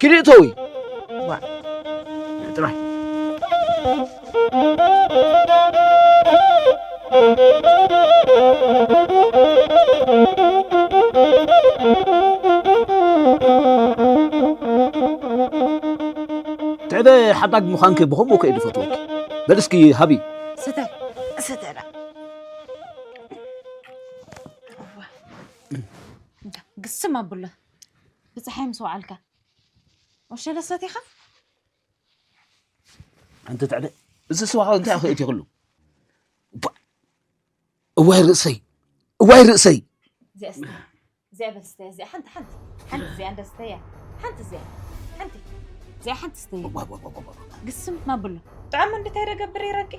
ኪድ እተዊ ጥራይ ትዕበ ሓዳግ ምዃንኪ ብኸምኡ ከ እዩ ዝፈትወኪ በል እስኪ ሃቢ ስተ ስተላ ግስም ኣብሎ ብፀሓይ ምስ ወዓልካ ወሸለ ሰቲኻ ኣንቲ ትዕበ እዚ ስዋ እንታይ ኣኽእት ይኽሉ እዋይ ርእሰይ እዋይ ርእሰይ እዚኣ በል ስተያ እዚኣ ሓንቲ ሓንቲ ሓንቲ እዚኣ እንደ ስተያ ሓንቲ እዚኣ ሓንቲ እዚኣ ሓንቲ ስተያ ግስም ማብሎ ጥዑም እንድታይ ደገብር ይረቂ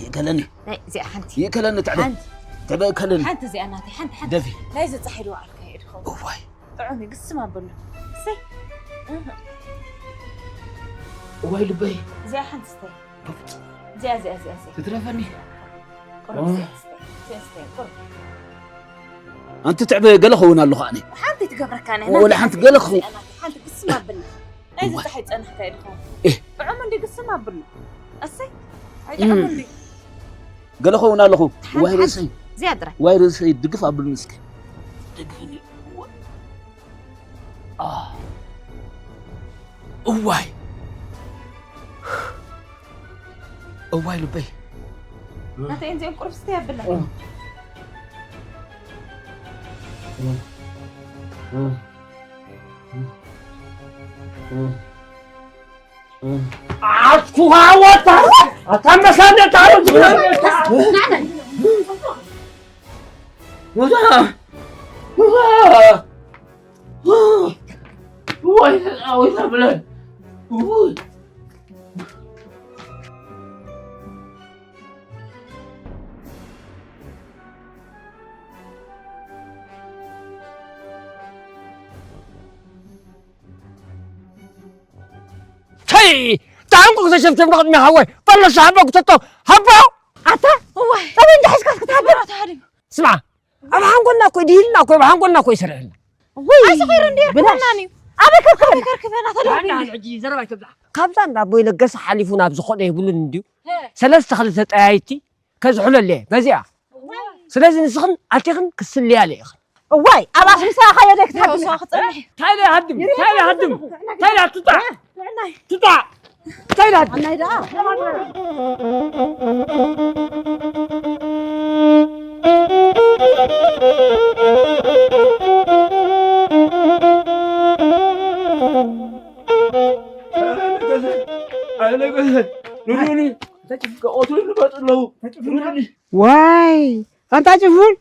ይእከለኒ ናይ እዚኣ ሓንቲ ይእከለኒ ትዕበ ሓንቲ ትዕበ እከለኒ ሓንቲ እዚኣ ናተይ ሓንቲ ሓንቲ ደፊ ናይ ዝፀሓይ ድዋ ዓልካ የድኸው እዋይ ጥዑም እዩ ግስም ኣበሎ እሰይ እዋይ ልበይ እዚኣ ሓንቲ ስተይ እዚኣ እዚኣ እዚኣ እዚኣ ትትረፈኒ ቁሩብ እዚኣ ስተይ እዚኣ ስተይ ቁሩብ ኣንቲ ትዕበ ገለ ኸውን ኣለኹ ኣነ ሓንቲ ትገብረካ ናይ ወላ ሓንቲ ገለ ክኸውን ሓንቲ ግስም ኣብልና ናይ ዝፀሓይ ፀናሕካ እዩ ድኸውን እህ። ጥዑም እንዲ ግስም ኣብልና እሰይ ኣይጥዕም እንዲ ገለ ኸውን ኣለኹ ዋይ ርእሰይ እዚኣ ጥራይ ዋይ ርእሰይ ድግፍ ኣብሉኒ እስከ ደግፍኒ እዋይ እዋይ ልበይ ናተይ እንዚኦም ቁርብ ስተይ ኣብላ ኣትኩኻ ወታ ኣታ መሳነ ታሩ ወይ ወይ ወይ ወይ ተይ ጣንቁ ክተሸፍሸፍ ንቕድሚ ሓወይ በለሽ ሃቦ ክሰቶ ሃቦ ኣታ እዋይ ጠበንጃ ሒዝካስ ክትሃብር ኣታ ሃዲም ስማ ኣብ ሓንጎልና እኮ ድሂልና እኮ ኣብ ሓንጎልና እኮ ይሰርሕልና ወይ ኣይስኺሩ እንዲ ብላሽ። ይርከበናን እዩ ኣበይ ከርክበና ኣበይ ከርክበና ተለውና ሕጂ ዘረባ ይተብዛ ካብዛ እንዳ ኣቦይ ለገሰ ሓሊፉ ናብ ዝኾነ የብሉን እንድዩ ሰለስተ ክልተ ጠያይቲ ከዝሕለለ በዚኣ ስለዚ ንስኽን ኣቲኽን ክስልያለ ኢኽን እዋይ ኣብ ኣፍሪሳ ካዮ ደክ ትሓድም ኢኻ ክጸንሕ እንታይ ኢለ ሃድም እንታይ ኢለ ሃድም እንታይ ኢለ ትጣዕ ትጣዕ እንታይ ኢለ ሃድም ናይ ደኣ ዋይ ኣንታ ጭፉን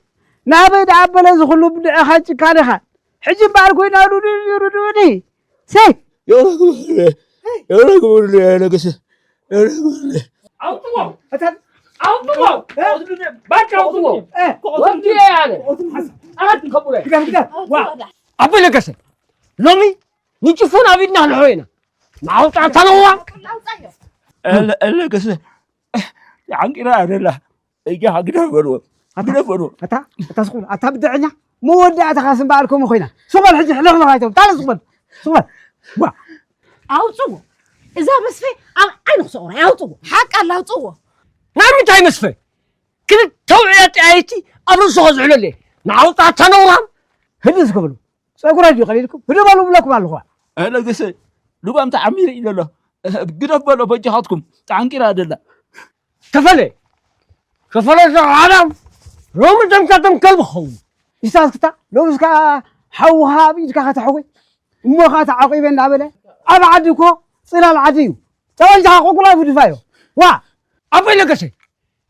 ናበይ ደኣ ኣበለ ዝኹሉ ብድዕኻ ጭካነኻ ሕጂ እምበኣር ኮይና ርድኡኒ ርድኡኒ ሰይ የረግብሉ የረግብሉ የነግስ የረግብሉ ኣውጥዎ ኣውጥዎ ባጭ ኣውጥዎ ወዲ ያለ ኣት ከቡለ ኣቦይ ለገሰ ሎሚ ንጭፉን ኣብ ኢድና ክንሕሮ ኢና ንዓውጣ ተነዋ ለገሰ ዓንቂራ ኣደላ እያ ግደፍ በልዎ ግደፍ በልዎ ኣታ ኣታ ስኹም ኣታ ብድዐኛ መወዳእታ ካስ እምበኣር ከምኡ ኮይና ስኹም ሕጂ ሕለኽ ለኻይቶም ታለ ስኹም ስኹም ዋ ኣውፅዎ እዛ መስፈ ኣብ ዓይኑ ክሰቑራ ኣውፅዎ ሓቂ ኣላ ኣውፅዎ ናይ ምንታይ መስፈ ክልተ ውዕያት ጠያይቲ ኣብ ርእሱ ከዝሕለለ ንዓውጣ ተነውራም ህድስ ክብሉ ፀጉራ ድዩ ቀሊልኩም ህድበሉ ብለኩም ኣለኹ ለገሰ ሉባም ተዓሚረ ኢለ ኣሎ ግደፍ በሎ በጃኻትኩም ተዓንቂራ ደላ ከፈለ ከፈለ ዓዳም ሎሚ ደምካቶም ከልቢ ክኸውን ኢሳስክታ ሎምስ ከዓ ሓውኻ ኣብ ኢድካ ከተሕወይ እሞ ከዓ ተዓቂበ እንዳበለ ኣብ ዓዲ እኮ ፅላል ዓዲ እዩ ጠበንጃኻ ቁልቁል ኣይፍድፋዮ ዋ ኣቦይ ለገሰ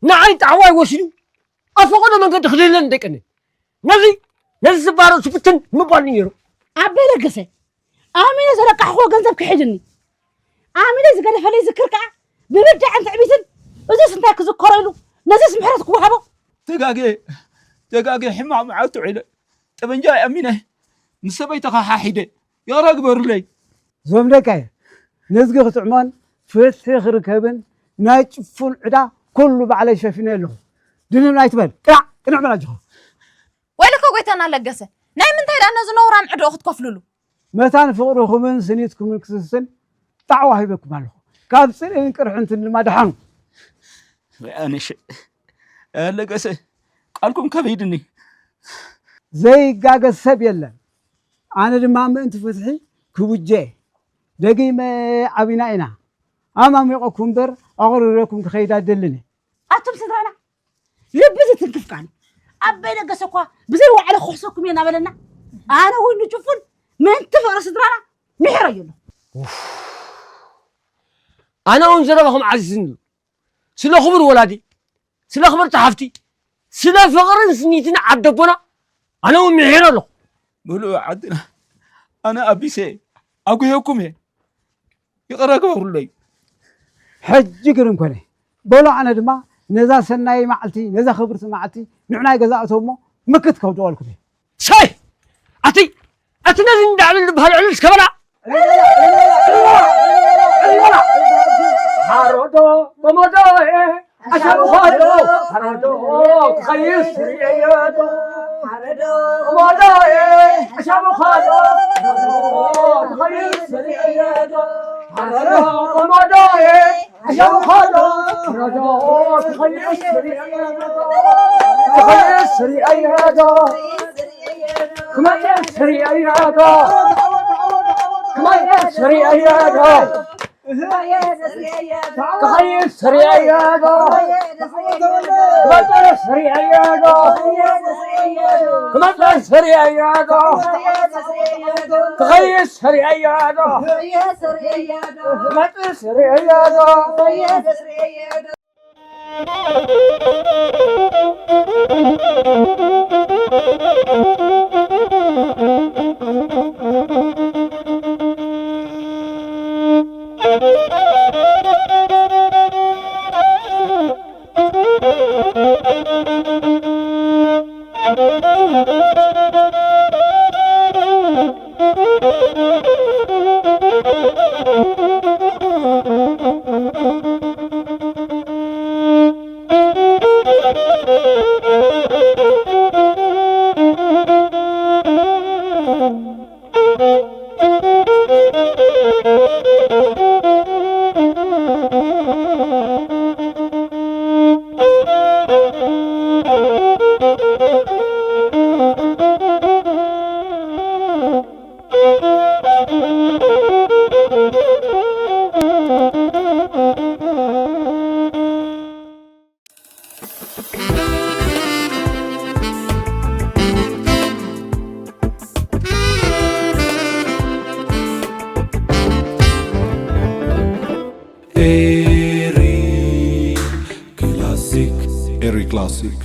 ንዓይ ጣዕዋይ ወሲዱ ኣብ ፈቐዶ መንገዲ ክልህለን ደቀኒ ነዚ ነዚ ዝባረሱ ብትን ምባል ነይሩ ኣቦይ ለገሰ ኣሚነ ዘለቃሕክዎ ገንዘብ ክሒድኒ ኣሚነ ዝገደፈለይ ዝክር ከዓ ብብድዐን ትዕቢትን እዙስ እንታይ ክዝከሮ ኢሉ ነዚስ ምሕረት ክወሃቦ ተጋጌ ተጋጌ ሕማቕ መዓልቲ ውዒለ ጠበንጃይ ኣሚነ ምስ ሰበይተኻ ሓሒደ ይቕረ ግበሩለይ እዞም ደቀይ ነዝጊ ክጥዕሞን ፍትሒ ክርከብን ናይ ጭፉን ዕዳ ኩሉ ባዕለይ ሸፊነ ኣለኹ ድንን ኣይትበል ቅናዕ ቅንዕ በል ኣጆኻ ወይልከ ጎይታና ለገሰ ናይ ምንታይ ደኣ ነዚ ነውራም ዕድኦ ክትከፍልሉ መታን ፍቕርኹምን ስኒትኩምን ክስስን ጣዕዋ ሂበኩም ኣለኹ ካብ ፅልእን ቅርሕንትን ድማ ደሓኑ ኣነሽ ለገሰ ቃልኩም ከበይድኒ ዘይጋገ ሰብ የለን ኣነ ድማ ምእንቲ ፍትሒ ክውጀ ደጊመ ዓቢና ኢና ኣማሚቐኩም እምበር ኣቑሪረኩም ክኸይድ ኣይደልን ኣቱም ስድራና ልቢ ዝትንክፍ ቃል ኣበይ ለገሰ እኳ ብዘይ ዋዕለ ክሕሰኩም እየ እናበለና ኣነ እውን ንጭፉን ምእንቲ ፍቕሪ ስድራና ምሒረዮ ኣለኹ ኣነ እውን ዘረባኹም ዓዚዝኒ ስለ ክቡር ወላዲ ስለ ክብርቲ ሓፍቲ ስለ ፍቕርን ስኒትን ዓደቦና ኣነ እውን ምሒረ ኣለኹ ምሉእ ዓድና ኣነ ኣቢሰ ኣጉሄኩም እየ ይቕረ ግበሩለይ ሕጂ ግርም ኮነ በሎ ኣነ ድማ ነዛ ሰናይ መዓልቲ ነዛ ክብርቲ መዓልቲ ንዕናይ ገዛእቶ እሞ ምክት ከውድቐልኩም እየ ሰይ ኣቲ ኣቲ ነዚ እንዳዕልል ዝበሃል ዕልል እስከበላ ሓሮዶ በሞዶ ኣሻብኾዶ ሓሮዶ ክኸይስ ርእየዶ ሓሮዶ በሞዶ ኣሻብኾዶ ክኸይስ ርእየዶ ሓሮዶ በሞዶ ኣሻብኾዶ ሓሮዶ ክኸይስ ርእየዶ ክኸይስ ርእየዶ ክመልስ ርእየዶ ክመልስ ርእየዶ ክኸይስ ርእየዶ ክመጽእ ስርየዮ ዶ? ክመጽእ ስርየዮ ዶ? ክኸይድ ስርየዮ ዶ? ክመጽእ ስርየዮ ዶ? ኤሪ ክላሲክ፣ ኤሪ ክላሲክ።